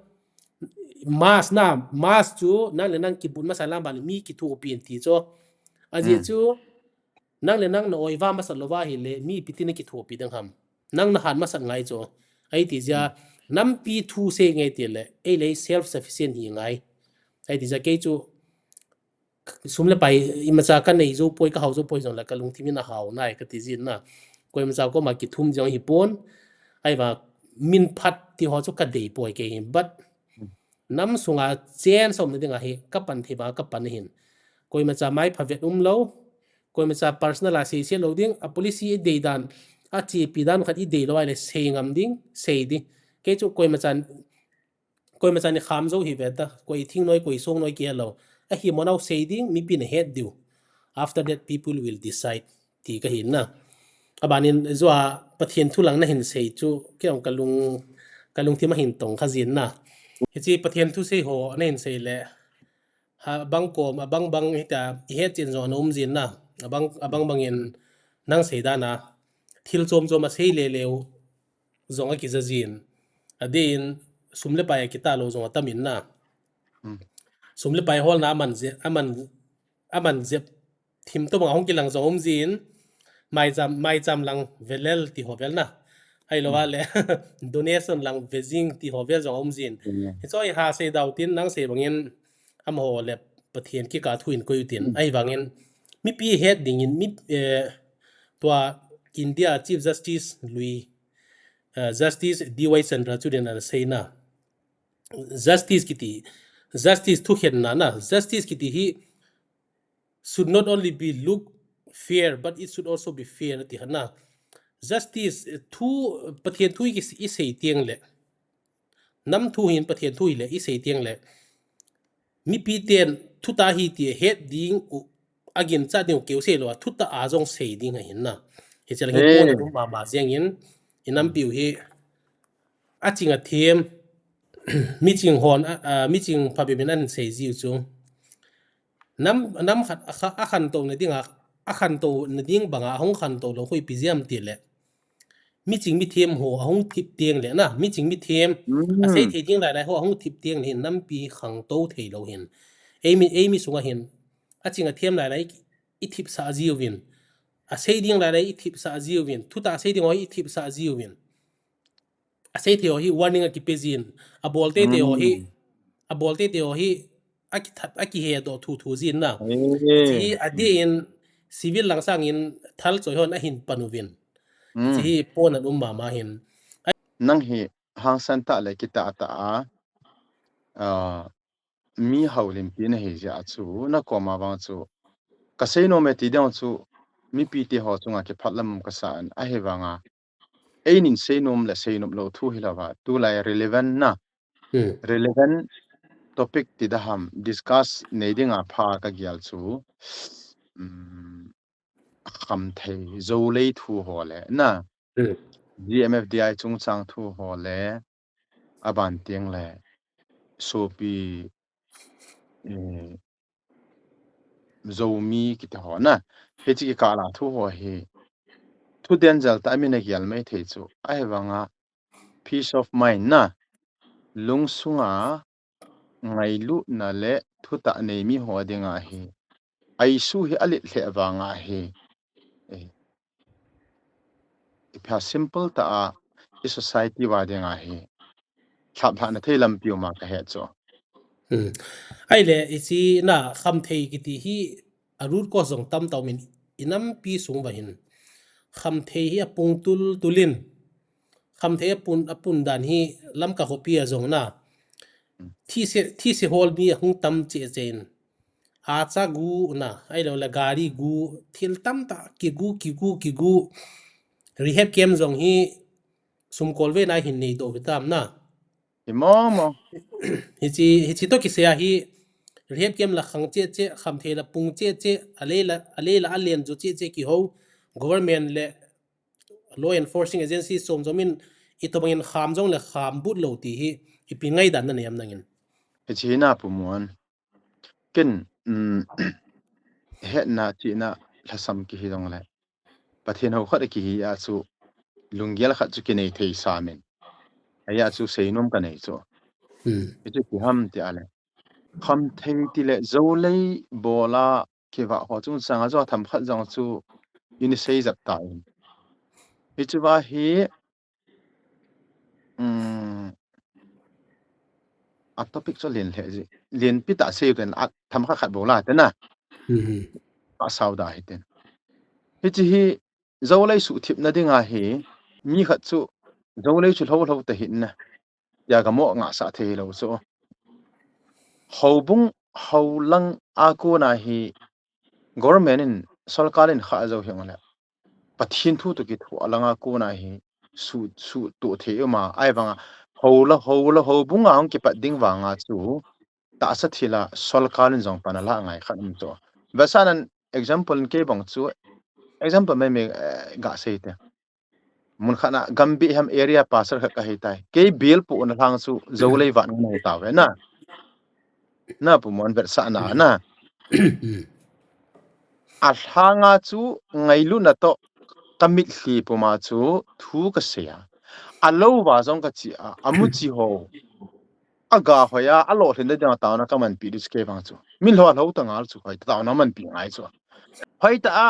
mask na, mask chu, nang le nang kibun masan lam ban mi kithu pi ti zo. Aji chu, nang le nang na oi va masat lo va hi le, mi pi ti na kithu pi dang ham. Nang na han masat ngai chu. Ai ti ja, nampi thu se ngai ti le, ei le self sufficient hi ngai. Ai ti ja kei chu, sum le pai, imacha ka nei zo poi, ka hau zo poi jong le ka lungthim in a hau nai ka ti jin na. Koimacha koma kithum jong hi pon. Ai va min phat ti ho chu ka dei poi kei hin. But nam sunga chen som na ding a hi ka pan thei ba ka pan hin. Koimacha mai pha vet um lo. Koimacha personal a sei sei lo ding. A policy i dei dan. A chepi dan khat i dei lo ai le sei ngam ding. Sei ding. Kei chu koimacha Koimacha ni kham zo hi ve ta, koi thing noi, koi song noi kei lo. Ahi mo nau sei ding, mipi na het diu. After that, people will decide. Ti ka hin na. Abanin zua Pathian thu lang na hin sei chu, kei ong ka lung, ka lungthim a hin tong kha jin na. Hichi Pathian thu sei ho na hin sei le. Ha bang kom, abang bang hita, i het chin zong na um jin na. Abang, abang bangin nang sei dan a. Thil chom chom a sei le leu. Zong a kija jin. Adin sum le pai a kita lo zong a tam in na. Sum le pai hol na aman je, aman, aman je thim to bang a hong kilang zong um jin. Mai cham, mai cham lang velel ti ho vel na. Ai lo va le donation lang vejing ti ho vel zong um jin. Hi choi ha sei dau tin nang sei bangin amaho le Pathian kika thu in koi u tin. Ai bangin mipi het dingin mi, eh, tua India Chief Justice lui, eh, Justice D Y Chandrachud in ana sei na. Justice kiti, justice thukhenna na, justice kiti hi should not only be look fair, but it should also be fair ti hana. Justice, eh, thu, Pathian thu i, i sei tiang le. Nam thu hin Pathian thu hi le, i sei tiang le. Mipi ten thuta hi ti het ding u, agin cha ding u keu sei lo, thuta a zong sei ding a hin na. Hi chela hi pon a dum mama ziang in, i nampi u hi, a ching a thiam, mi ching hon, a, a, mi ching pha bia min an sei ziu chu. Nam, nam khat a kha, a khan to na ding a, a khan to na ding bang a, a hong khan to lo hui pi ziam ti le. Mi ching mi thiam ho, a hong thip tiang le na, mi ching mi thiam, a sei thei ding lai lai ho, a hong thip tiang le hin, nampi khang to thei lo hin. Ei mi, ei mi sung a hin, a ching a thiam lai lai i thip sa ziu vin. A sei ding lai lai i thip sa ziu vin. Thuta a sei ding ho i thip sa ziu vin. A sei thei ho hi warning a kipe zin. A bol te te ho hi, a bol te te ho hi, a kithat, a kihe do thu thu zin na. Chi a di in, civil lang sangin thal choi hon ahin pan uvin. Hmm. Hichi hi pon aum mama hin. Nang hi hangsan tah le kitah tah a, ah, mi houlimpi nahi jeh a chu, na koma vang chu, ka seinom e ti ding chu, mipi te ho chunga kiphatlam kasa in, ahivanga, einin seinom le seinom lou thu hilouva, tulai relevant na, Hmm. relevant topic ti daham, discuss nei dinga pha ka gel chu, um, khamthei, Zolei thu ho le, na, Hmm. G M F D I chungchang thu ho le, aban teng le, sopi, eh, Zomi kiti ho na, hichi kikah la thu ho hi, thu danger tah a mi na gel mai thei chu, ahivanga, peace of mind na, lungsunga ngailutna le thutah nei mi ho dinga hi, a issue hi alet lheh vanga hi, eh, ipi ham, simple tah a, i society uva dinga hi, lhaplhahna thei lampi uma ka he chu. Hmm. Ahile, hichi na khamthei kiti hi, a root cause jong tamtah umin, i nampi sung uva hin. Khamthei hi apung tultul in. Khamthei apun, apun dan hi Lamka khopi a jong na. Hmm. Thise, thise hol mi ahung tam cheh cheh in. Acha gu na, ahilou le gari gu, thil tamtah, kigu, kigu, kigu. Rehab camp jong hi sum kol ve na hin nei doh hitam na. Hi mo mo. Hichi, hichi toh kisei a hi, rehab camp la khang cheh cheh, khamthei la pung cheh cheh, alei la, alei la alen jo cheh cheh kihou, government le law enforcing agency chom chom in, itobang in kham jong le kham but lou ti hi, ipi ngaidan nanei am nangin. Hichi hi na Pu Muan. Ken, um, hetna chihna lhasam kihi jong le, Pathen hou khat a kihi a chu, lunggel khat chu kinei thei sa min. Ahia chu seinom ka nei chu. Hmm. Hichu ipi ham ti a le, khamthei ti le Zolei bola kivah ho chungchang a jo themkhat jong chu i ni sei jep ta in. Hichu va hi, um, a topic chu len lheh ji. Lenpi tah sei u ten, a themkhat khat bou la te na. Hmm. A sau da hi ten. Hichi hi Zolei suhthip na dinga hi, mi khat chu Zolei chu lhou lhou ta hin na. Tia ka mo ngah sah thei lou chu. Houbung hou lang a kona hi, government in, sorkar in kha jou hi ngal le, Pathen thu toh kithoa lang a kona hi, su, suhtoh thei uma, ahivanga, hou la, hou la, houbung a hung kipat ding vanga chu, tahsa thil a sorkar in jong pan ala ngai khat um chu. Vetsahnan example in kei bang chu, example mai mai, eh, ga sei te. Mun khat na Gambih ham area pastor khat ka hi tai. Kei bil pu na lhang chu Zolei vat ngai ta ve na. Na Pu Muan vetsahna na. A lhanga chu ngailutna toh ka mitlhi puma chu thu ka sei a. A lou va jong ka chi a, a mu chi ho. A ga hoi a, a lolhin na dinga taona ka manpi di chu kei vang chu. Min lho lho ta ngal chu hoi, taona manpi ngai chu. Hoi ta a,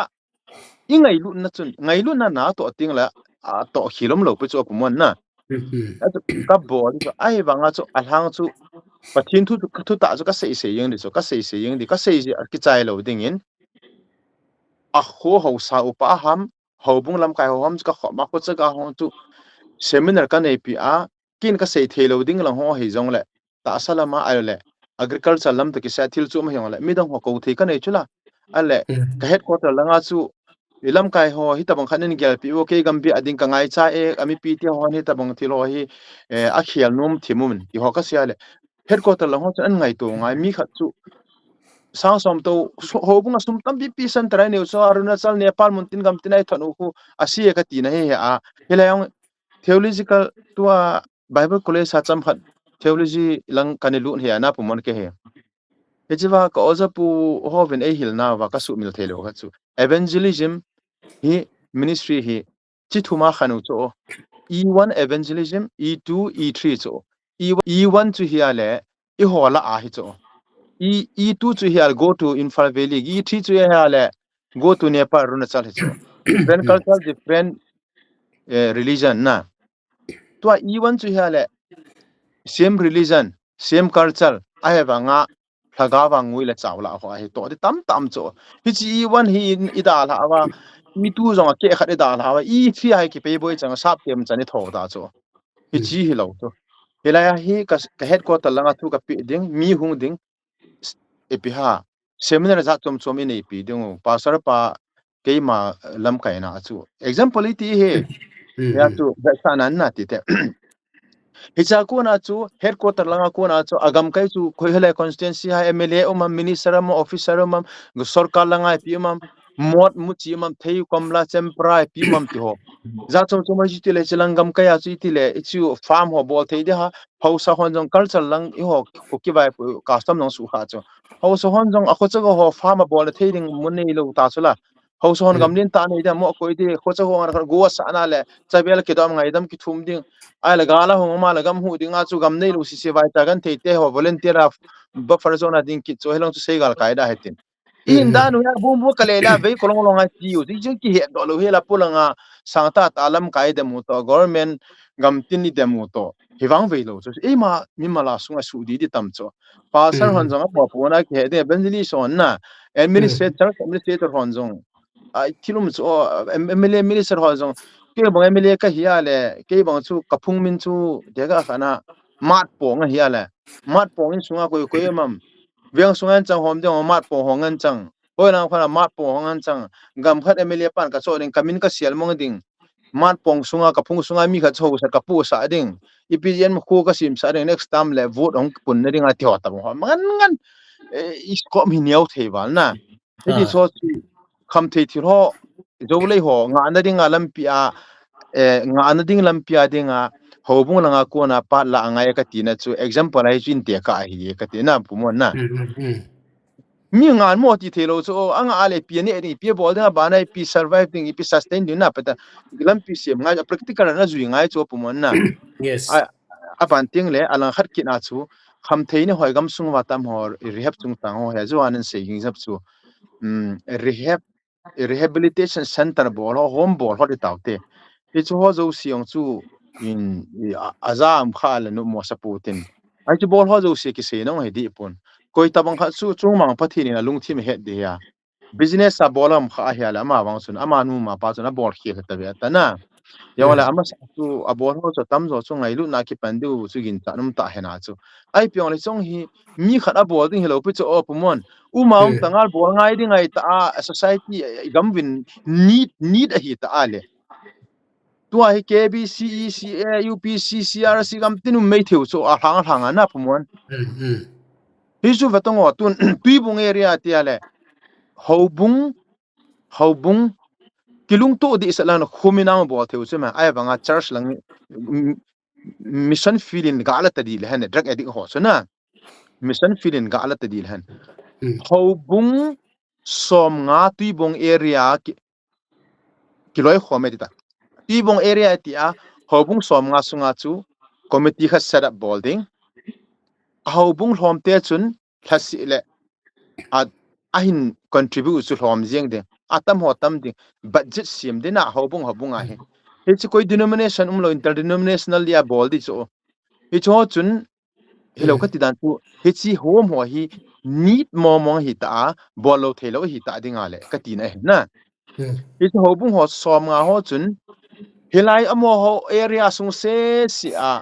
i ngailutna chun, ngailutna na toh ting la, a toh khilom lou pi chu Pu Muan na. Hmm. A chu ka bol chu, ahivanga chu, a lhang chu, Pathen thu chu, ka thu tah chu ka sei sei jeng di chu, ka sei sei jeng di, ka sei ji a kichai lou dingin. A kho hausa upa ham, houbung lamkai ho ham chu ka khom a, kho chaga ho chu, seminar ka neipi a, kin ka sei thei lou ding lang ho hi jong le, tahsa lama ahile, agriculture lam toh kisai thil chu ma hi jong le, midang ho kou thei ka nei chu la. Ahile, hmm, ka headquarter langa chu, i lamkai ho, hitabang khat in gelpi u, kei Gambih a ding ka ngaicha e, a mipi te ho, hitabang thil ho hi, eh, a khel nom thim um in, ti ho ka sei a le. Headquarter lang ho chu an ngaito ngai, mi khat chu, sang som toh, so, houbung a sum tampi pi center a i neiu chu, Arunachal, Nepal, mun tin gam tin a i thon u khu, a si e ka tina hi, hi a, hilai jong, theological, tua, Bible College a cham khat theology lang ka nei lut hi a na Pu Muan kei hi. Hichi va ka oja pu hovin ei hilna va ka sumil thei lou khat chu. Evangelism hi ministry hi chi thum a khan u chu. E one evangelism, E two, E three chu. E one, E one chu hi a le i ho la a hi chu. E, E two chu hi a le go to Imphal Valley, E three chu hi a le go to Nepal, Arunachal hi chu. Different culture, different, eh, religion na. Tua E one chu hi a le same religion, same culture, ahivanga lhagao a ngui le chau lah ho ahi toh ti tamtam chu. Hichi i van hi in i dalha va, i tu jong a keh khat i dalha va, i fee a hi kipei boi chang a sap tem chan i tho ta chu. Hichi hi lo chu. Hilai a hi ka, ka headquarter langa thu ka pe ding, mi hung ding, ipi ham, seminar jat chom chom i neipi ding u. Pastor pa keima lamkaina chu. Example i ti hi, ya chu, vetsahna na ti te. Hicha kona chu, headquarter langa kona chu, a gamkai chu, koi hilai constituency a M L A um am, minister um am, officer um am, sorkar langa ipi um am, mot muchi um am, thei komla chempra ipi um am ti ho. Jat chom chom a chu i ti le, chilang gamkai a chu i ti le, i chu farm ho bol thei di ham, haosa hon jong culture lang i ho, Kuki Vaipo custom jong suh kha chu. Haosa hon jong a khochago ho farm a bol thei ding mun nei lo ta chu la. Haosa hon gam len tah nei ding a mo koi di, khochago ngal khat go sa na le, chabel kidom ngaidam kithum ding. Ahile gal a hung ma le gam hu ding a chu gam nei lo sese vai ta gan thei te ho volunteer a buffer zone a ding kit chu hilong chu sei gal kai da hetin. I hin dan u ya bum bu ka le la vei kolong long a ti u, ti jing kihet doh lo hi la polanga sang tah tah lamkai dem u toh, government gam tin i dem u toh. Hi vang vei lo chu. Eima mimal a sunga suh di di tam chu. Pastor hon jong a po po na kihe ding, evangelist hon na, administrator, administrator hon jong. Ai thilum chu, o, M-, M L A minister hon jong. Kei bang M L A ka hi a le, kei bang chu ka phung min chu, de ka khana, Matpong a hi a le. Matpong in sunga koi koi um am. Veng sunga ngen chang hom ding, Matpong hong ngen chang. Hoi lang khana Matpong hong ngen chang. Gam khat M L A pan ka cho ding, ka min ka sial mong ding. Matpong sunga, ka phung sunga mi khat cho sa ka pu sa ding. I P N khu ka sim sa ding, next time le vote hong pun na ding a ti ho ta bang ho. Ngan ngan, eh, i kom hi niau thei val na. Hiti chu chu kham thei thil ho, jo lei ho, ngahna ding a lampi a, eh, ngahna ding lampi a ding a, houbung langa kona pat la a ngai ka tina chu, example a hi chu in te ka hi ka tina pumon na. Mi ngan mo ti thei lo chu, o, anga a le pi ne ding, pi bol ding a bana, pi survive ding, pi sustain ding na, pata lampi sem ngai, practical na jui ngai chu pumon na. Yes. A, a ban ting le, a lang khat kit na chu, kham thei ni hoi gam sung va tam ho, rehab chung tang ho, he jo anan sei ging jap chu. Um, rehab, rehabilitation center bol ho, home bol ho di tau te. Hi chu ho jo siang chu, in, i, a, a ja am kha le nu mo sa pu tin. Ai chu bol ho jo si ki sei nong he di pun. Koi ta bang kha chu, chung mang Pathen in a lungthim het di ya. Business a bol am kha a hi a le ama vang chun, ama nu ma pa chun a bol khia ta ve ta na. Ya wala ama sa chu a bol ho chu tam jo chu ngailut na kipan diu chu gin ta num ta he na chu. Ai piong le chong hi mi khat a bol ding hi lo pi chu o pumon. Uma um ta ngal bol ngai ding ai ta a society, eh, gam vin need, need a hi ta a le. Tua hi K B C, E C A, U P C, C R C gam tin um mei theu chu a hlang hlang a na pumon. Hi chu va tong o tun Tuibung area ti a le. Houbung, houbung, kilung tu di sa lang khumi nang bol theu chu ma. Ai vanga church lang, mm, mission field in ga la ta di le han, drug addict ho chu na. Mission field in ga la ta di le han. Houbung som nga Tuibung area ki, kiloi khom e ti ta. Tuibung area ti a, houbung som nga sunga chu committee khat set up bol ding. A houbung lhom te chun lhasi le a, a hin contribute chu lhom jeng ding. A tam ho tam ding. Budget siam ding na houbung houbung a hi. Hi chu koi denomination um lo interdenominational dia bol di chu. Hi chu ho chun Hi lo ka ti dan chu, hi chi home ho hi need mo mo hi ta a, bol lo thei lo hi ta ding a le, ka ti na hi na. Hi chu houbung ho som nga ho chun, hi lai a mo ho area sung se si a,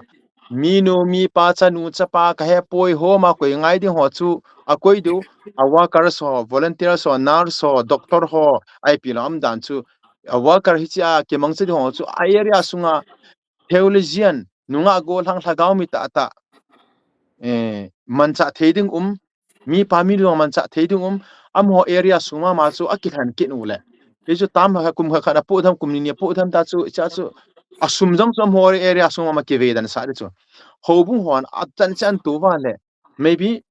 mi nu, mi pa, cha nu, cha pa, ka he poi home a koi ngai ding ho chu, a koi diu, a workers ho, volunteers ho, nurse ho, doctor ho, ai pi lo am dan chu, a worker hi chi a, kimang chi ding ho chu, a area sunga, theologian, nungah gollhang lhagao mi tah tah, eh, manchah thei ding um, mi pa mi lung manchah thei ding um, amaho area sung mama chu a kilhen kit u le. Hi chu tam kha kum kha khat a pu tham kum ni ni a pu tham ta chu, cha chu a sum jong chu amaho area sung mama kivei dan sa di chu. Houbung hon a chan chan tu va le, maybe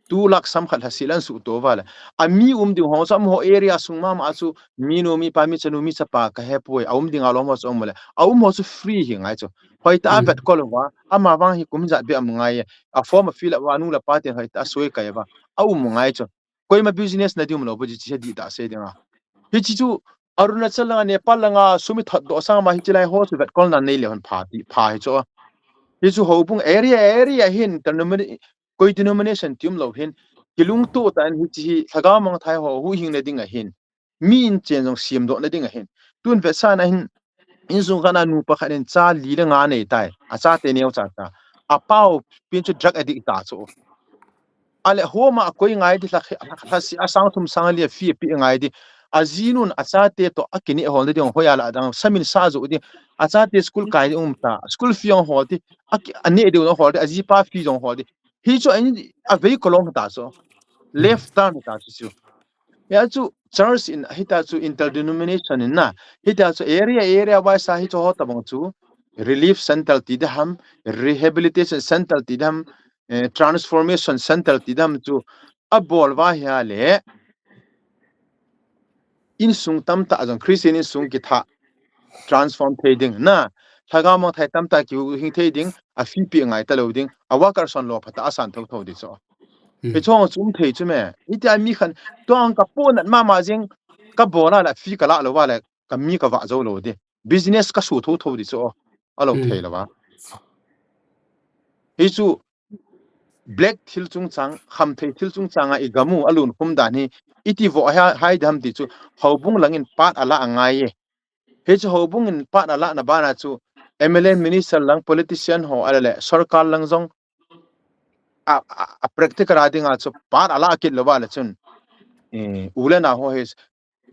two lakh sam khat lhasi lan su to va le. A mi um ding ho chu amaho area sung mama chu mi nu, mi pa, mi cha nu, mi cha pa ka he poi. A um ding a lom ho chu um le. A um ho chu free hi ngai chu. Hoi ta a vet kol va. Ama vang hi kum jat be am ngai. A form a fill up va nu le pa te hoi ta a soi kai va. A um ngai chu. Koima business na di um lo bo chi chi di ta se ding a. Hi chi chu Arunachal langa, Nepal langa, sum i thot doh sang ma hi chi lai ho chu vet kol na nei le hon pha ti, pha hi chu. Hi chu houbung area, area hin, ta nu mani, koi denomination ti um lo hin, Kilungto tah in hiche hi lhagao mangthai ho huhhingna ding ahin, mi inchen jong semdohna ding ahin. Tun vetsahna hin, insung khat a nupa khat in cha li le nga anei tai. Achate neocha cha. Apao pen chu drug addict ta chu. Ale home a akoi ngai di, lha, lha, lhase a sang thum sang li a fee apeh ngai di. Ajinun achate toh akineh hol di, hoi a la dang samin sa jo di. Achate school kai di um ta. School fee jong hol di. Aki, aneh diu jong hol di. Ajipa fee jong hol di. Hichu a, avei kolong ta chu. Left turn ta chu chu. Hia chu church in, hitia chu interdenomination in na. Hitia chu area, area wise a hichu ho tabang chu relief center ti ding ham, rehabilitation center ti ding ham, eh, transformation center ti ding ham chu abol uva ahile, insung tamtah jong Christian insung kitha transform thei ding na, lhagao mangthai tamtah kihuhhing thei ding, a fee peh ngai talou ding, a worker son lou phatah a san thotho ding chu. Hichu chu um thei chu me. Hitia mi khat, tua kapohnat mama jeng, kabol a le fee kalah lou uva le, kami kavah jou lou ding. Business kasu thotho ding chu. Alou thei lou va. Hichu black thil chungchang, khamthei thil chungchang a igam u alunkhum dan hi, iti vo a hai dam ti chu, houbung lang in part ala angai e. Hichu houbung in part alahna bana chu, M L A minister lang politician ho ale le, sorkar lang jong a, a, a practical a dinga chu part ala kit lou uva le chun, eh, u le nao ho hi,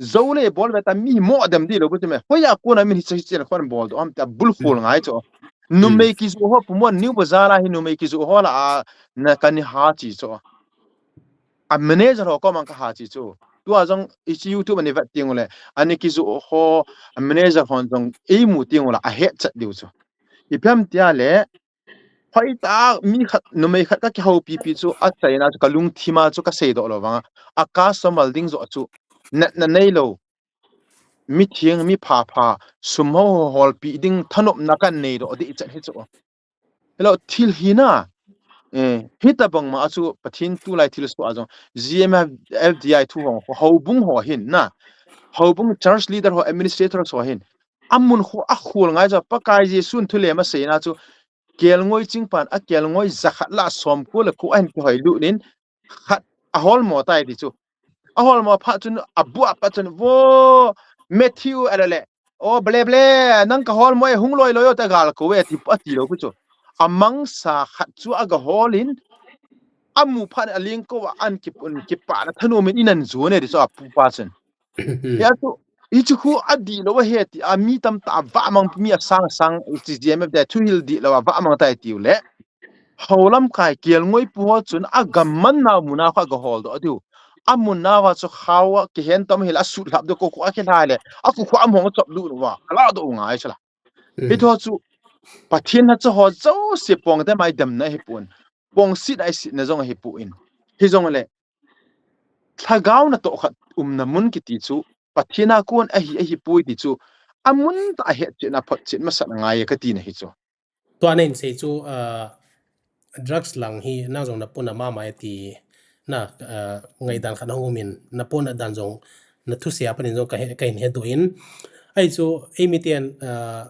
jou le bol ve ta mi mo dem di lou bu ti me. Hoiya kona min hiche hiche khon bol doh ham tia bul khol ngai chu. Numei kijoh ho pumon New Bazar a hi numei kijoh ho lah a na kani ha chi chu. A manager ho koma kaha chi chu. Tua jong hiche YouTube a nei vet teng ule. Ani kijoh ho, a manager hon jong eimu teng ule ahet chat diu chu. Ipi ham tia le, hoitah mi khat, numei khat kakihoupi pi chu, achaina chu kalungthim a chu kasei doh lou vang a. A customer ding joh chu, natna neilou. Mi theng, mi phapha, sum ho holpi ding thanopna kanei doh ding chan hi chu. Hello, thil hi na. Eh, hitabang ma a chu Pathen tulai thilsoh a jong, G M F D I thu ho, houbung ho hin na. Houbung church leader ho, administrator ho hin. Amun khu akhol ngai chu, Pakai Jesun thulem aseina chu, kelngoi chingpan, a kelngoi jakhat lah a somko le ko ahin kihoi lut in, khat aholmo tai ti chu. Aholmo phat chun, abu a pat chun, vo, Matthew, ale le, o, ble, ble, nang kaholmo e, hung loi loi o, ta gal ko e, ti, ati lou pu chu. Amangsa khat chu aga hol in, amu phat in aling ko a an kipun, kipana thanom in inan ju ne ti chu apupa chun. Hia chu, hichu khu adih lou ahi ti, a mi tamtah avahmang, mi asang sang, hiche G M F D I thuhil dih lou avahmang tai tiu le. Hou lamkai kelngoi pu ho chun agam manna muna kho aga hol doh diu. Amun nauva chu khao a kihen tom hil a sut lhap diu ko khu akilhai le. A khu khu among chop lut uva. Ala doh u ngai chu la. Hiche ho chu Pathen na chu ho jouse pong dem a idemna ahipon. Pongset a isitna jong ahipon. Hijongle lhagao natoh khat umna mun kiti chu Pathen a kon ahi, ahipoi ti chu amun tah a hetchetna photchet masat angai e kati na hi chu. Tua nahin sei chu, ah, drugs lang hi nang jong napona mama e ti na, ah, ngaidan khat ahung um in, napona dan jong, nathusei a pat in jong kahe, kahin hedoh in. Ahi chu, eimiten, ah,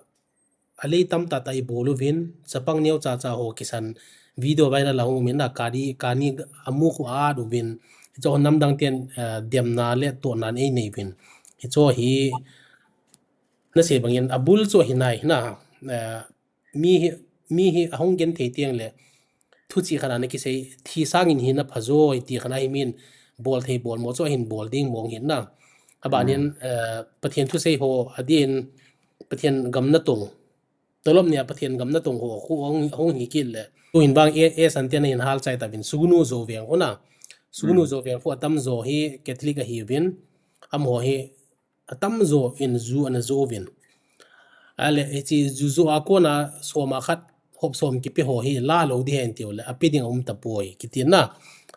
alei tamtah tah ibol uvin, chapang neocha cha ho kisan video viral ahung um in na, kani, kani amu khu a-at uvin, hiche ho namdang ten, ah, demna le tohna einei uvin. Hiche ho hi, nasei bangin abul chu ahi nai na, ah, mi hi, mi hi ahung genthei teng le, thuchih khat a nakisei, thi sangin hi napha joi, ti khat a hi min bol thei bol mo chu ahin bol ding mong hin na. Abanin, eh, Pathen thusei ho, adin Pathen gam natong, tolop nia Pathen gam natong ho, khu hung, hung hi kit le. Tuhin vang e, e san ten ahin hal chai tauvin, Sugnu Zo veng khu na. Sugnu Zo veng khu atamjo hi Catholic ahiuvin, amaho hi atamjo in ju ana jo uvin. Ale, hiche ju jo a kona soma khat hop som kipe ho hi la lou ding hen tiu le, ape ding aum tapoi, kiti na.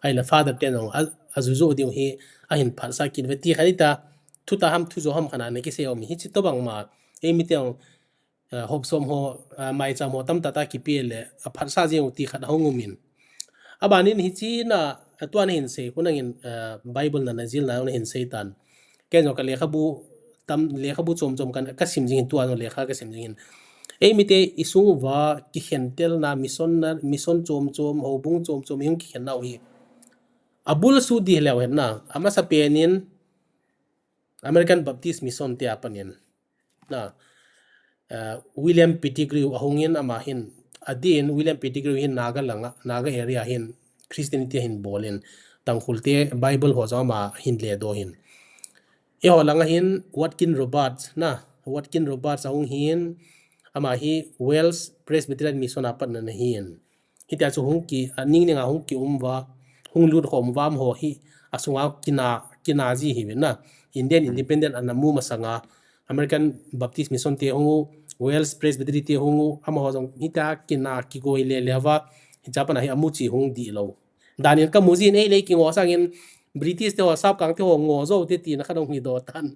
Ahile Father ten jong a, aju jo ding hi ahin phatsah kit uve ti khat hita, thutah ham, thujo ham khat a nakisei um, hiche tobang ma, eimiten, eh, hop som ho, eh, maicham ho tamtah tah kipe le, aphatsah jeng u ti khat ahung um in. Abanin hiche na, eh, tua nahin sei, khu nangin, eh, Bible na najil na nahin sei tan. Ken jong ka lekhabu tam, lekhabu chom chom kan, kasim jing in tua jong lekha kasim jing in. Eimite isung uva kikhentelna, mission na, mission chom chom, houbung chom chom, ihung kikhen nau hi. Abul su di leu hen na, amasa penin American Baptist Mission te apanin na, eh, William Pettigrew ahungin ama hin, adin William Pettigrew hin Naga langa, Naga area hin Christianity hin bolin, Tangkhul te Bible ho jong ama hin ledoh in. Eiho langa hin Watkin Roberts na, Watkin Roberts ahung hin, ama hi Wales Presbyterian Mission a patna ahin. Hitia chu hung ki, a ning ning a hung ki um uva, hung lut khom uva amaho hi, asunga kina, kina ji hi vin na. Indian independent ana mu masanga, American Baptist Mission te hung u, Wales Presbytery te hung u, amaho jong hitia kina kigoi le le uva, hicha pana hi amu chi hung di lou. Danin kamu jin ei le kingo sangin British te ho, Sap Kang te ho ngo jou te tina khat hung hi doh tan.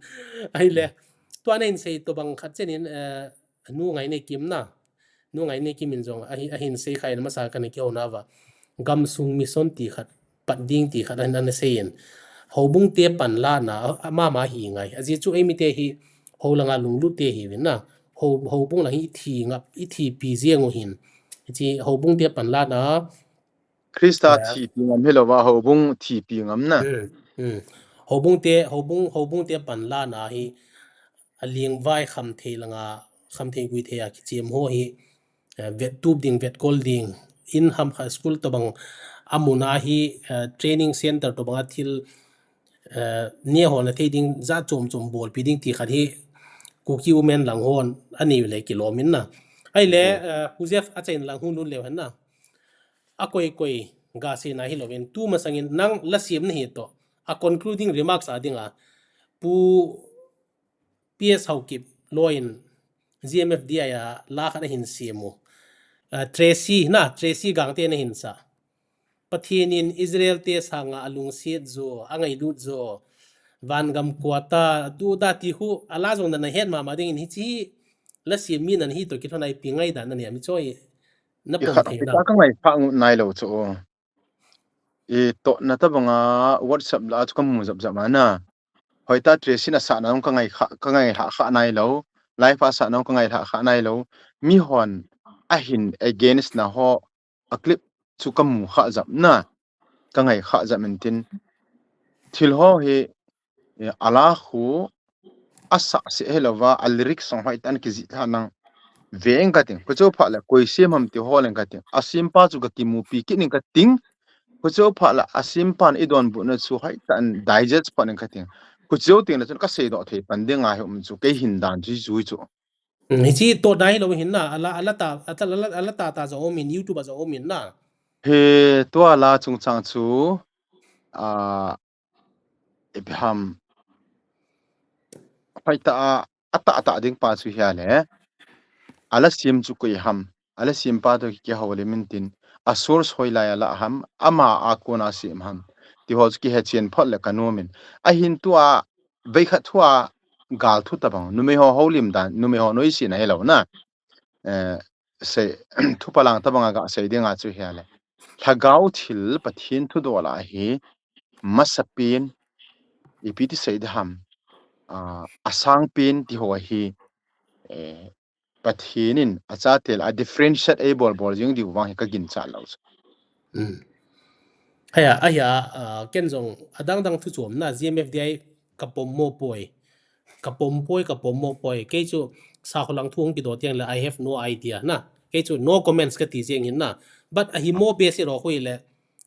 Ahile, tua na hin sei tobang khat chenin, eh, Nu Ngaineikim na. Nu Ngaineikim in jong ahi, ahin sei kha in masa kana kihouna uva. Gamsung mission ti khat, pat ding ti khat ahin ana sei in. Houbung te panlahna, a, amama hi ngai. Ajeh chu eimi te hi, hou langa lunglut te hi vin na. Hou, houbung lang hi ithi ngap, ithi pi jeng u hin. Hichi houbung te panlahna, Christa, eh, thipi ngam hilouva, houbung thipi ngam na. Hmm, hmm. Houbung te, houbung, houbung te panlahna hi, alingvai khamthei langa, khamthei guithei a kichem ho hi, eh, vettup ding, vetkol ding, in ham kha school tobang, amun a hi, eh, training center tobang a thil, eh, nehon athei ding, jat chom chom bolpi ding ti khat hi, Kuki Women lang hon, anei u le kilom in na. Ahile, hmm, eh, Pu Jeff achaina lang hung lut leu hen na. Akoi koi ga seina hilouvin, tu masangin nang la sem nahi toh, a concluding remarks a dinga, Pu P S Haokip loi in G M F D I a la khat ahin sem u. Ah, Tracy na, Tracy Gangte nahin sa. Pathen in Israel te sanga alungset jo, angailut jo, vangam quarter, tu ta ti khu, a la jong nana het mama dingin hichi la sem mi nana hi toh kilhon a ipi ngaidan nana nei em choi. Na pom thei na. Ka ngai kha ngut nai lou chu. I tohna tabanga WhatsApp la chu ka mu jap jap ma na. Hoitah Tracy in asahna jong ka ngai kha, ka ngai kha kha nai lou. Live a asahna jong ka ngai kha kha nai lou. Mihon ahin against na ho a clip chu ka mu kha jap na. Ka ngai kha jap in tin. Thil ho hi, eh, a la khu asah seh hilouva, a lyrics jong hoitah in kijih lha nang ve ing kating. Khuche phat le koi sem ham ti hol ing kating. Asempa chu ka kimupi kit ing kating. Khuche phat le asempa in idonbutna chu hoitah in digest pan ing kating. Khuche teng le chun ka seidoh thei pan ding ahi um chu kei hin dan chu chu chu. Hmm, hichi tohna hilou hin na, a la, a la ta, a la, a la ta ta jong um in, YouTube a jong um in na. He, tua la chungchang chu, ah, ipi ham. Hoitah a, atah atah ding pa chu hia le. A la sem chu koi ham. A la sempa toh ki, kihoulim in tin. A source hoilai a la ham. Ama a kona sem ham. Ti ho chu kihe chen phot le ka nom in. Ahin tua, veikhat thua gal thu tabang. Numei ho houlim dan. Numei ho noise na hilou na. Eh, sei, thupalang tabanga ga sei dinga chu hia le. Lhagao thil Pathen thudol a hi masapen ipi ti sei ding ham, ah, asangpen ti ho hi, eh, Pathen in achate lah a differentiate eibol bol jing diu vang hi ka ginchat lou chu. Hmm. Hia, ahia, ah, ken jong adang dang thu chom na G M F D I ka pom mo poi. Ka pom poi, ka pom mo poi. Kei chu sakholang thu hung kidoh tiang le, I have no idea na. Kei chu no comments kati jeng hin na. But ahi mo be se lo khu le.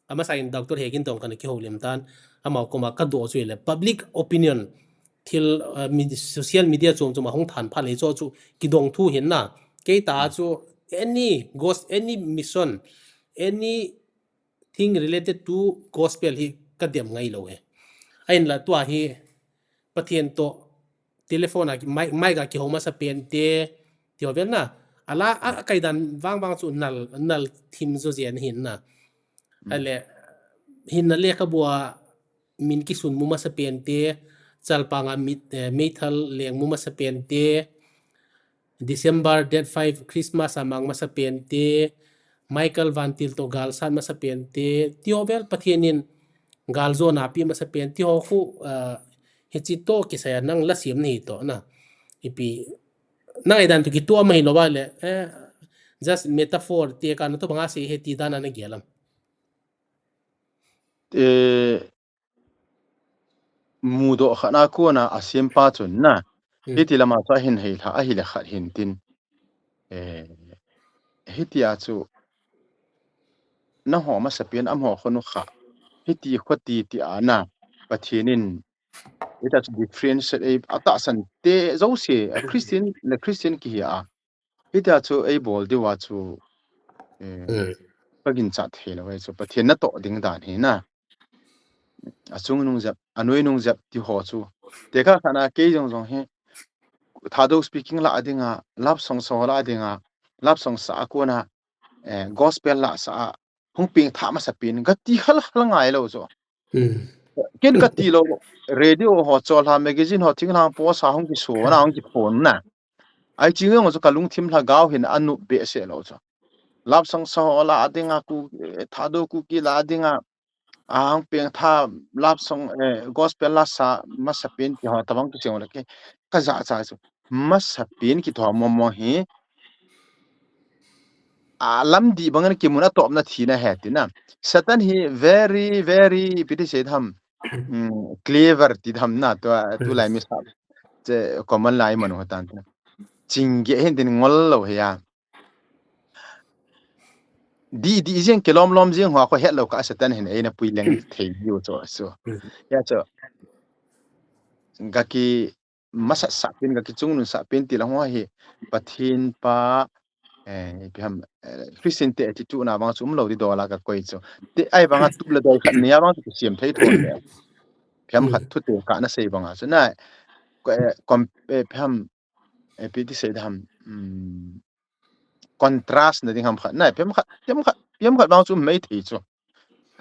Amasa in Doctor Hegin tong kana kihoulim tan. Amau koma ka doh chu le. Public opinion thil, uh, social media chom chom a hung than phat le chu chu kidong thu hin na. Kei ta chu any ghost, any mission, any thing related to gospel hi ka dem ngai lou e. Ahinla tua hi Pathen toh telephone a mic, mic a kihou masapen te, ti ho vel na. A la, a, a kaidan vang vang chu nal, nal thim jo jen hin na. Hmm. Ahile, hinna lekhabu a min kisun mu masapen te, Chalpang a mit, eh, meithal leng mu masapen te, December date five Christmas a mang masapen te, Michael Vantil toh galsat masapen te, ti ho vel Pathen in galjona pe masapen te ho khu, ah, hichi toh kisai a nang la sem nahi toh na. Ipi, nang ngaidan toh kitoh ma hilou va le, eh, just metaphor te kana toh banga sei he ti dan a na gel am. eh, mudoh khat na kona a sempa chun na. Hmm. Hiti lama chu ahin hei lha, ahile khat hin tin. Eh, hitia chu, nangho masapen amaho khonu kha. Hiti khoti ti a na. Pathen in, hita chu differentiate ei, atahsan te jouse, a Christian le Christian kihi a. Hitia chu ei bol diu a chu, eh, Hmm. ka ginchat thei lou ahi chu. Pathen natoh ding dan hi na. Achung nung jep, anoi nung jep ti ho chu. Tekah khat na kei jong jong hi, Thadou speaking la dinga, love song so la dinga, love song sa a kona, eh, gospel la sa a, hung pengtha masapen, kati hal hal ngai lou chu. Hmm. Ken kati lou, radio ho chol ha, magazine ho, thinglhang post a hung kiso na, hung kiphon na. Ai ching jong chu kalungthim lhagao hin anop behseh lou chu. Love song sa ho la dinga, ku, eh, Thadou Kuki la dinga, ahung pengtha love song, eh, gospel la sa masapen ti ho tabang kisei le ke, ka jachat chu. Masapen kiti ho momo hi, a lamdih bang in kimun atopna thina ahi tina. Satan hi very, very, ipi ti sei tham, mm, clever ti tham na, tu, tulai mi sa. Che common lai manu ho tan tina. Chingeh hin tin ngol lou hi a. Di, di jeng kilom lom jeng ho a kho het lou ka Satan hin eina pui leng thei diu chu, chu. Hmm. Ya chu. Gaki masat sah pen, gaki chungnun sah pen ti la ho hi Pathen pa, eh, ipi ham, eh, Christian te attitude na bang chu um lou di dola ka koi chu. Te ai bang a tup le doi khat nia bang chu siam thei thon le. Ipi ham khat Hmm. thu te ka na sei bang a chu na, ko, eh, kom, eh, ipi ham, eh, ipi ti sei da ham, um, contrast na ding ham khat, na, ipi ham khat, ipi ham khat, ipi ham khat bang chu um mai thei chu.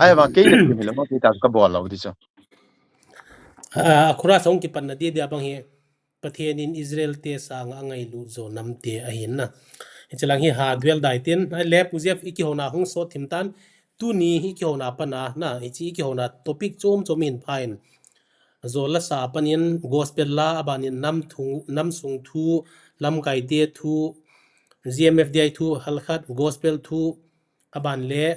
Ai bang kei na kim hi le bang kei ta chu ka bol lou di chu. Ah, a khura song kipan na di dia bang hi, Pathen in Israel te sanga angailut jo nam te ahin na. Hiche lang hi ha duel dai tin, a le Pu Jeff i kihona hung sot thim tan, tuni hi kihona pana, na, hiche i kihona topic chom chom hin pha in. Jol la sa panin gospel la, abanin nam thu, nam sung thu, lamkai te thu, G M F D I thu, halkhat gospel thu, aban le,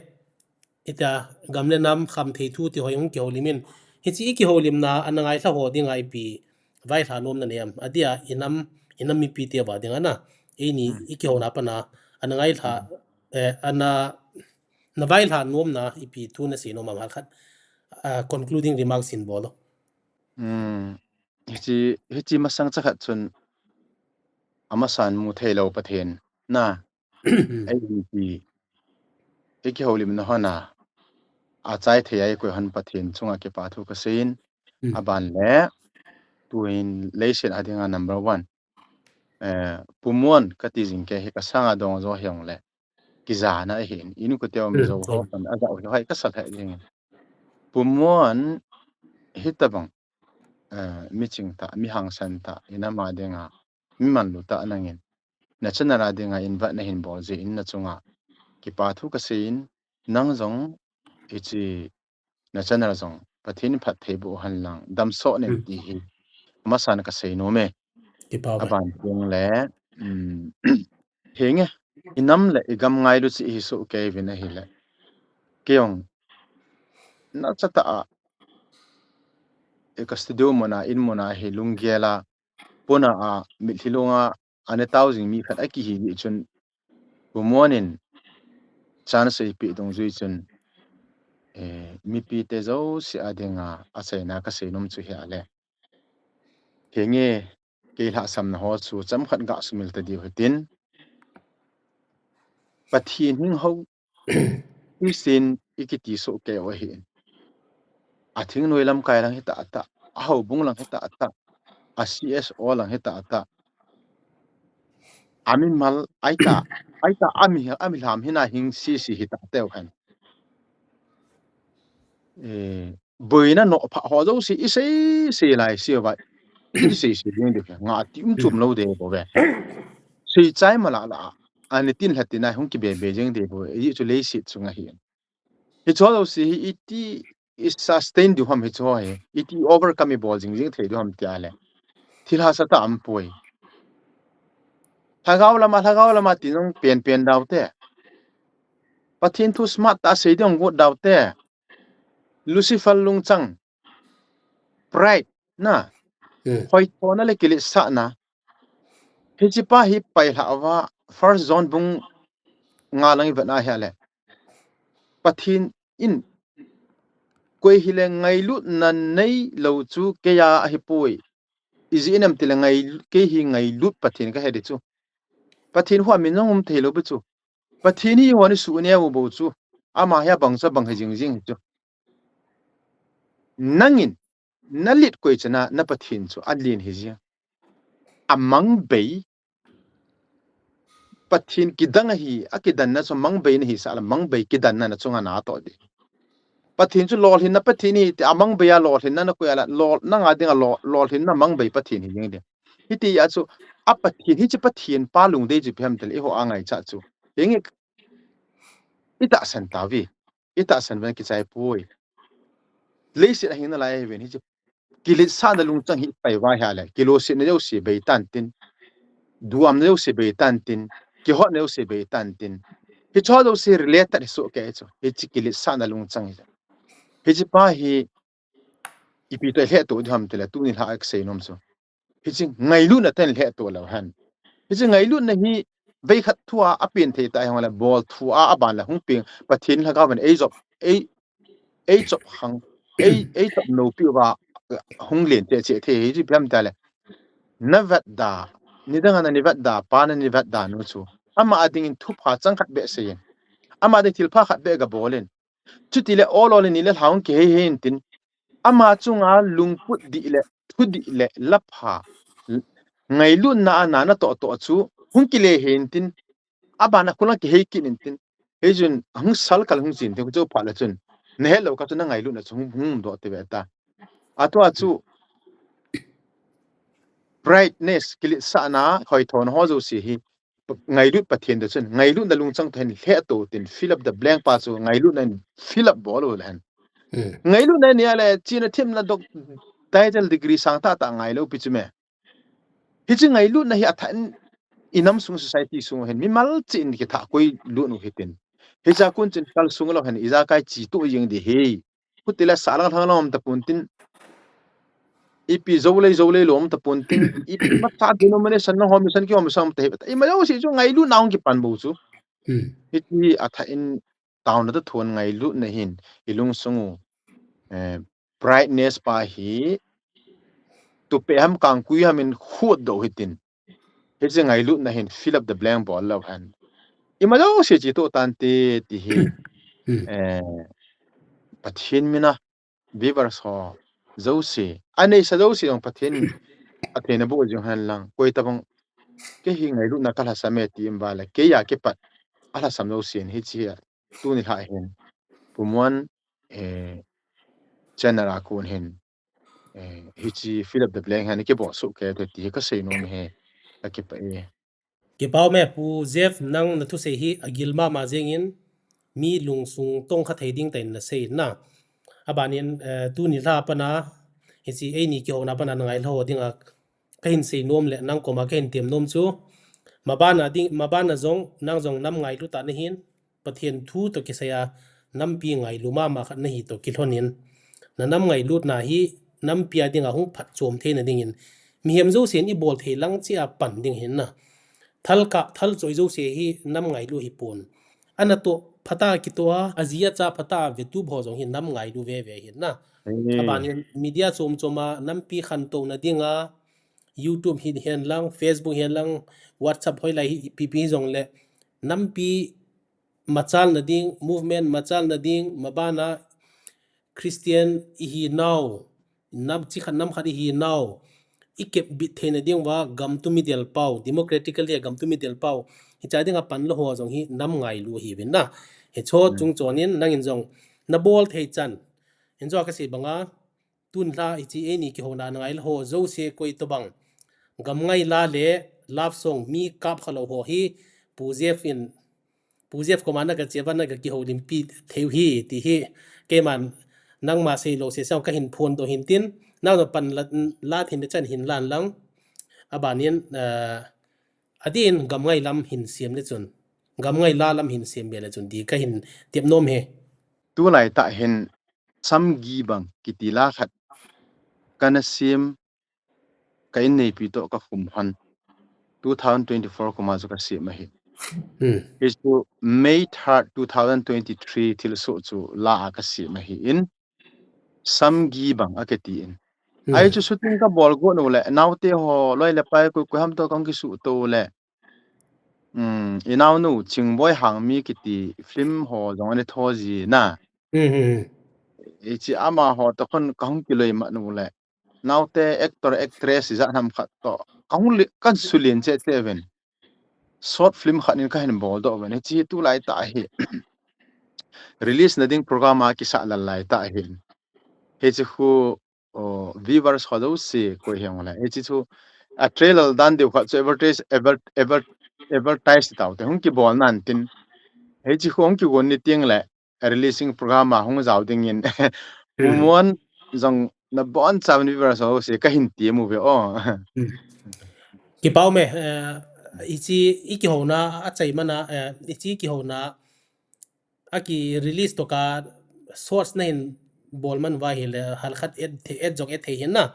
ita gam le nam kham thei thu ti ho hung kihoulim in. Hiche i kihoulimna ana ngailha ho dinga ipi vailha nomna nei am. Adia i nam, i nam mipi te va dinga na. Eini Hmm. i kihona pana ana ngailha, Hmm. eh, ana, na vailha nomna ipi thu na sei nom am halkhat. Ah, concluding remarks hin bol o. Hmm. Hiche, hiche masang cha khat chun amasan mu thei lou Pathen. Na. Hmm. Ei hi ti. I kihoulimna hon a, achai thei a i koi hon Pathen chunga kipa thu ka sei in, Hmm. aban le, tuin leiset a dinga number one. Eh, Pu Muan kati jing kei hi ka sanga dong jo hiong le. Kijana ahin, in kote um Hmm. jo ho Hmm. kan a jao hi hai ka sa thei jing in. Pu Muan hitabang, eh, mi ching tah, mi hangsan tah, i nam a dinga, mi manlu tah nangin. Na channel a dinga invite na hin bol jeh in na chunga kipa thu ka sei in, nang jong hiche na channel jong Pathen in phatthei boh hen lang, damsot nen Hmm. ti hi amasan ka sei nom e. Kipa uve. Aban teng le, um, henge, i nam le i gam ngailu cheh hi soh kei uvin ahile. Kei jong, na cha tah a, i ka studio mun a, in mun a hi lunggel a, pona a, mitlhi longa, ana tao jing mi khat a kihi jeh chun, Pu Muan in chance eipeh dungjui chun, eh, mipi te jouse a dinga achaina ka sei nom chu hi a le. Henge, kei lhahsamna ho chu chomkhat ga sumil ta diu hitin. Pathen hing ho, Christian i kiti soh kei u ahin. A thingnoi lamkai lang hi tah tah, a houbung lang hi tah tah, a C S O lang hi tah tah. A mimal, ai tah, ai tah, a mi, a mi lam hina hing sisi hi tah teu hen. Eh, boina nohphah ho jouse i sei, sei lai sei uva. I sei, sei ding ding, nga ti um chom lou de bou ve. Sei chai mala la, ani tin lha tin ai hung kibe be jing de bou ve. I chu leiset chunga hi. Hiche ho jouse hi iti i sustain diu ham hiche ho hi. Iti overcome i bol jing jing thei diu ham tia le. Thil hahsa tah um poi. Lhagao lama, lhagao lama ti jong pen pen dau te. Pathen thu smart tah sei ding got dau te. Lucifer lungchang, pride na, Hmm. hoithona le kiletsahna. Hiche pa hi pailhah uva, First John bung nga lang i vet na ahile, Pathen in, koi hile ngailutna neilou chu keiya ahipoi. Ijeh inem itile ngai, kei hi ngailut Pathen kahi ding chu. Pathen hua min jong um theilou bou chu. Pathen hi hon isuh neo bou chu. Ama hi abang chu abang hi jing jing hi chu. Nangin, nalet koi chan a, na Pathen chu alen hi jing. Amang bei, Pathen kidang ahi, akidanna chu mang bei nahi sah le, mang bei kidanna na chunga natoh ding. Pathen chu lolhinna Pathen ahi ti, amang bei a lolhinna na koi a la, lol, nanga dinga lol, lolhinna mang bei Pathen hi jing ding. Hiti a chu, a Pathen, hiche Pathen pa lungdei chu ipi ham itile, eiho a ngaichat chu. Henge, itahsan tauve, itahsan uvin kichai poi. Leiset a hing nalai uvin, hiche kiletsahna lungchang hi pai uva ahile, kilungsetna jouse bei tan tin, duhamna jouse bei tan tin, kihotna jouse bei tan tin. Hicheho jouse related hi soh kei chu. Hiche kiletsahna lungchang hi. Hiche pa hi ipi toh ilhehtoh ding ham itile, tuni lha a kasei nom chu. Hiche ngailutna tah in lhehtoh leu hen. Hiche ngailutna hi veikhat thua apen thei ta hijongle, bol thua aban le hung peng, Pathen lhagao in eijop, ei, eichop khang, ei, eichop nopi uva hung len cheh cheh thei. Hiche ipi ham itile, navetda, nidang a nani vetda pa, nani vetda nu chu, ama a dingin thupha chang khat beh seiyin, ama ding thilpha khat beh gabol in, chutile ol ol in nile lha hung kihei hei intin, ama chunga lungput dih le, thudih le, lapha, ngailutna a na natoh toh chu hung kile hei intin, aban a khulang kihei kit intin. Hichun hung sal kal hung chin thei chu phat le chun, nahet lou kah chun nangailutna chu hung, hung doh tei ve ta. Atua chu brightness, kiletsahna, hoithona ho jouse hi ngailut Pathen toh chun, ngailutna lungchang toh hin lhehtoh tin, fill up the blank pa chu ngailutna in fill up bol u le hen. Hmm. Ngailutna nia le, china themna doc-, title degree sang tah tah ngailou pi chu me. Hiche ngailutna hi athah in, inam sung society sung hin mimal cheh in kithah koi lut u hitin. Hiche a kon chun kalsung lou hen, ijakai chito jeng ding hi. Khutile sahlang lhang lom tapon tin, ipi joulei joulei lom tapon tin, ipi masa denomination na ho mission kihom sam ta hi. Ima jouse chu ngailutna hung kipan bou chu. Hmm. Hiti athah in taona toh thon ngailutna hin ilungsung u, eh, brightness pa hi tupe ham kangkui ham in khut doh hitin. Hiche ngailutna hin fill up the blank bol leu hen. Ima jouse chito tante ti hi, Hmm. eh, Pathen mina viewers ho jouse, aneisa jouse jong Pathen in atheina boh jing hen lang, koi tabang kei hi ngailutna kalhasam e ti um uva le, keiya kipat alhasam jouse in hiche a tuni lha hin, Pu Muan, eh, channel a kon hin, eh, hiche fill up the blank hi ana kibol soh kei te ti hi kasei nom e. Kakipah e. Kipah um e Pu Jeff, nang nathusei hi agil mama jeng in, mi lungsung tong kha thei ding tah in nasei na. Aban in, eh, tuni lha a pat a, hiche eini kihouna a pat a nangailha ho dinga kahin sei nom le nang koma kahin tem nom chu, maban a ding, maban a jong, nang jong nam ngailu tah nahin, Pathen thu toh kisai a nampi ngailu mama khat nahi toh kilhon in, nanam ngailutna hi nampi a dinga hung phatchom theina dingin mihem jousen ibol thei lang cheh a pan ding ahin na. Thal kap, thal choi jouse hi nam ngailu hipon. Anatoh phatah a kitoh a, aji acha phatah a vetup ho jong hi nam ngailu veve ahin na. Aban in media chom chom a nampi khantouna dinga, YouTube hi hen lang, Facebook hi hen lang, WhatsApp hoilai hi ipi pi jongle, nampi machalna ding, movement machalna ding, maban a Christian ihinau, nam chi khat nam khat ihinau, ikep bit theina ding uva, gam tumi del pau, democratically a gam tumi del pau, hiche a dinga pan lou ho jong hi nam ngailu ahiuvin na. Hicheho chung chon in nangin jong nabol thei chan. Hiche a kasei banga, tun lha hiche eini kihouna a nangailha ho jouse koi tobang gam ngaila le love song mi kap khalou ho hi Pu Jeff in, Pu Jeff koma naga che uva naga kihoulimpi thei u hi ti hi keiman nangma seilou sese kahin phondoh hin tin, nang jong pan la, la thin le chan hin lan lang. Aban in, eh, adeh in gam ngai lam hin sem le chun, gam ngaila lam hin sem be le chun ti kahin tep nom e. Tulai tah hin Samgi Bang kiti la khat kana sem, ka inneipi toh ka khum hon, two thousand twenty-four kum a chu ka sem ahi. Hmm. Hichu May third, two thousand twenty-three thilsoh chu la a ka sem ahin, Samgi Bang akiti in. Hmm. Ahi chu shooting ka bol got u le, naote ho, loi le pai, koi koi ham toh kahung kisuto le. Hmm, i naonu, Chingboi Hangmi kiti film ho jong ana tho ji na. Hmm, hmm, hmm. Hichi amaho toh khun kahung kiloi mat u le. Naote actor, actress ijat ham khat toh kahung li-, kan sulin cheh cheh uvin. Short film khat in kahin boldoh uvin. Hichi tulai tah hi release na ding program a kisah lal lai tah hi. Hichi khu, o, viewers ho jouse koi heng le. Hichi chu a trailer dan deu khat chu advertise, adver-, adver-, advertise tau te hung kibol nan tin. Hichi khu hung kigon ni ting le, releasing program a hung jao ding in. Hmm. Pu Muan jong nabonchauvin viewers ho jouse kahin tem uve o. Hmm. Kipa um e, eh, hichi i kihouna a chai man a, eh, hichi kihouna a ki release toh ka shorts nahin bol man uva hile, hal khat et the-, et jong et thei hin na.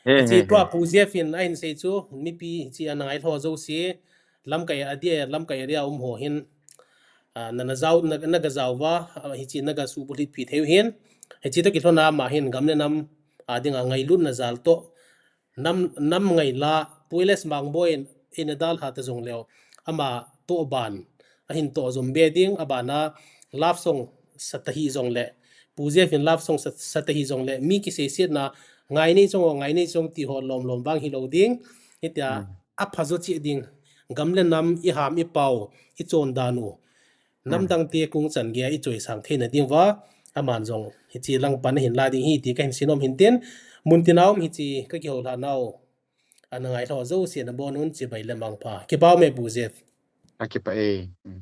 He, hichi he, tua he. Pu Jeff in ahin sei chu, mipi hichi ana ngailhah jouse, Lamka, adia Lamka area um ho hin, ah, na, na jao, na, na ga jao uva, ah, hichi na ga subulhit pi thei u hin. Hichi toh kilhona ama hin gam le nam a dinga ngailutna jal toh, nam, nam ngaila, Pu L S Mangboi in, in a dalha ta jong leu, ama toh ban ahin toh jom be ding, abana love song sa ta hi jong le, Pu Jeff in love song sa, sa ta hi jong le, mi kiseisetna, ngai nei chong o, ngai nei chong ti ho lom lom vang hilou ding. Hitia, hmm, apha jo cheh ding, gam le nam i ham i pao, i chondan u. Namdang te kung chan gei a i choisang theina ding uva, aman jong hichi lang pan ahin la ding ahi ti kahin sei nom hin tin, mun tina um hichi ka kihoulhah nau ana ngailhah jouse nabon un chibai le mangpha. Kipa um e Pu Jeff. Ka kipa e. Mm.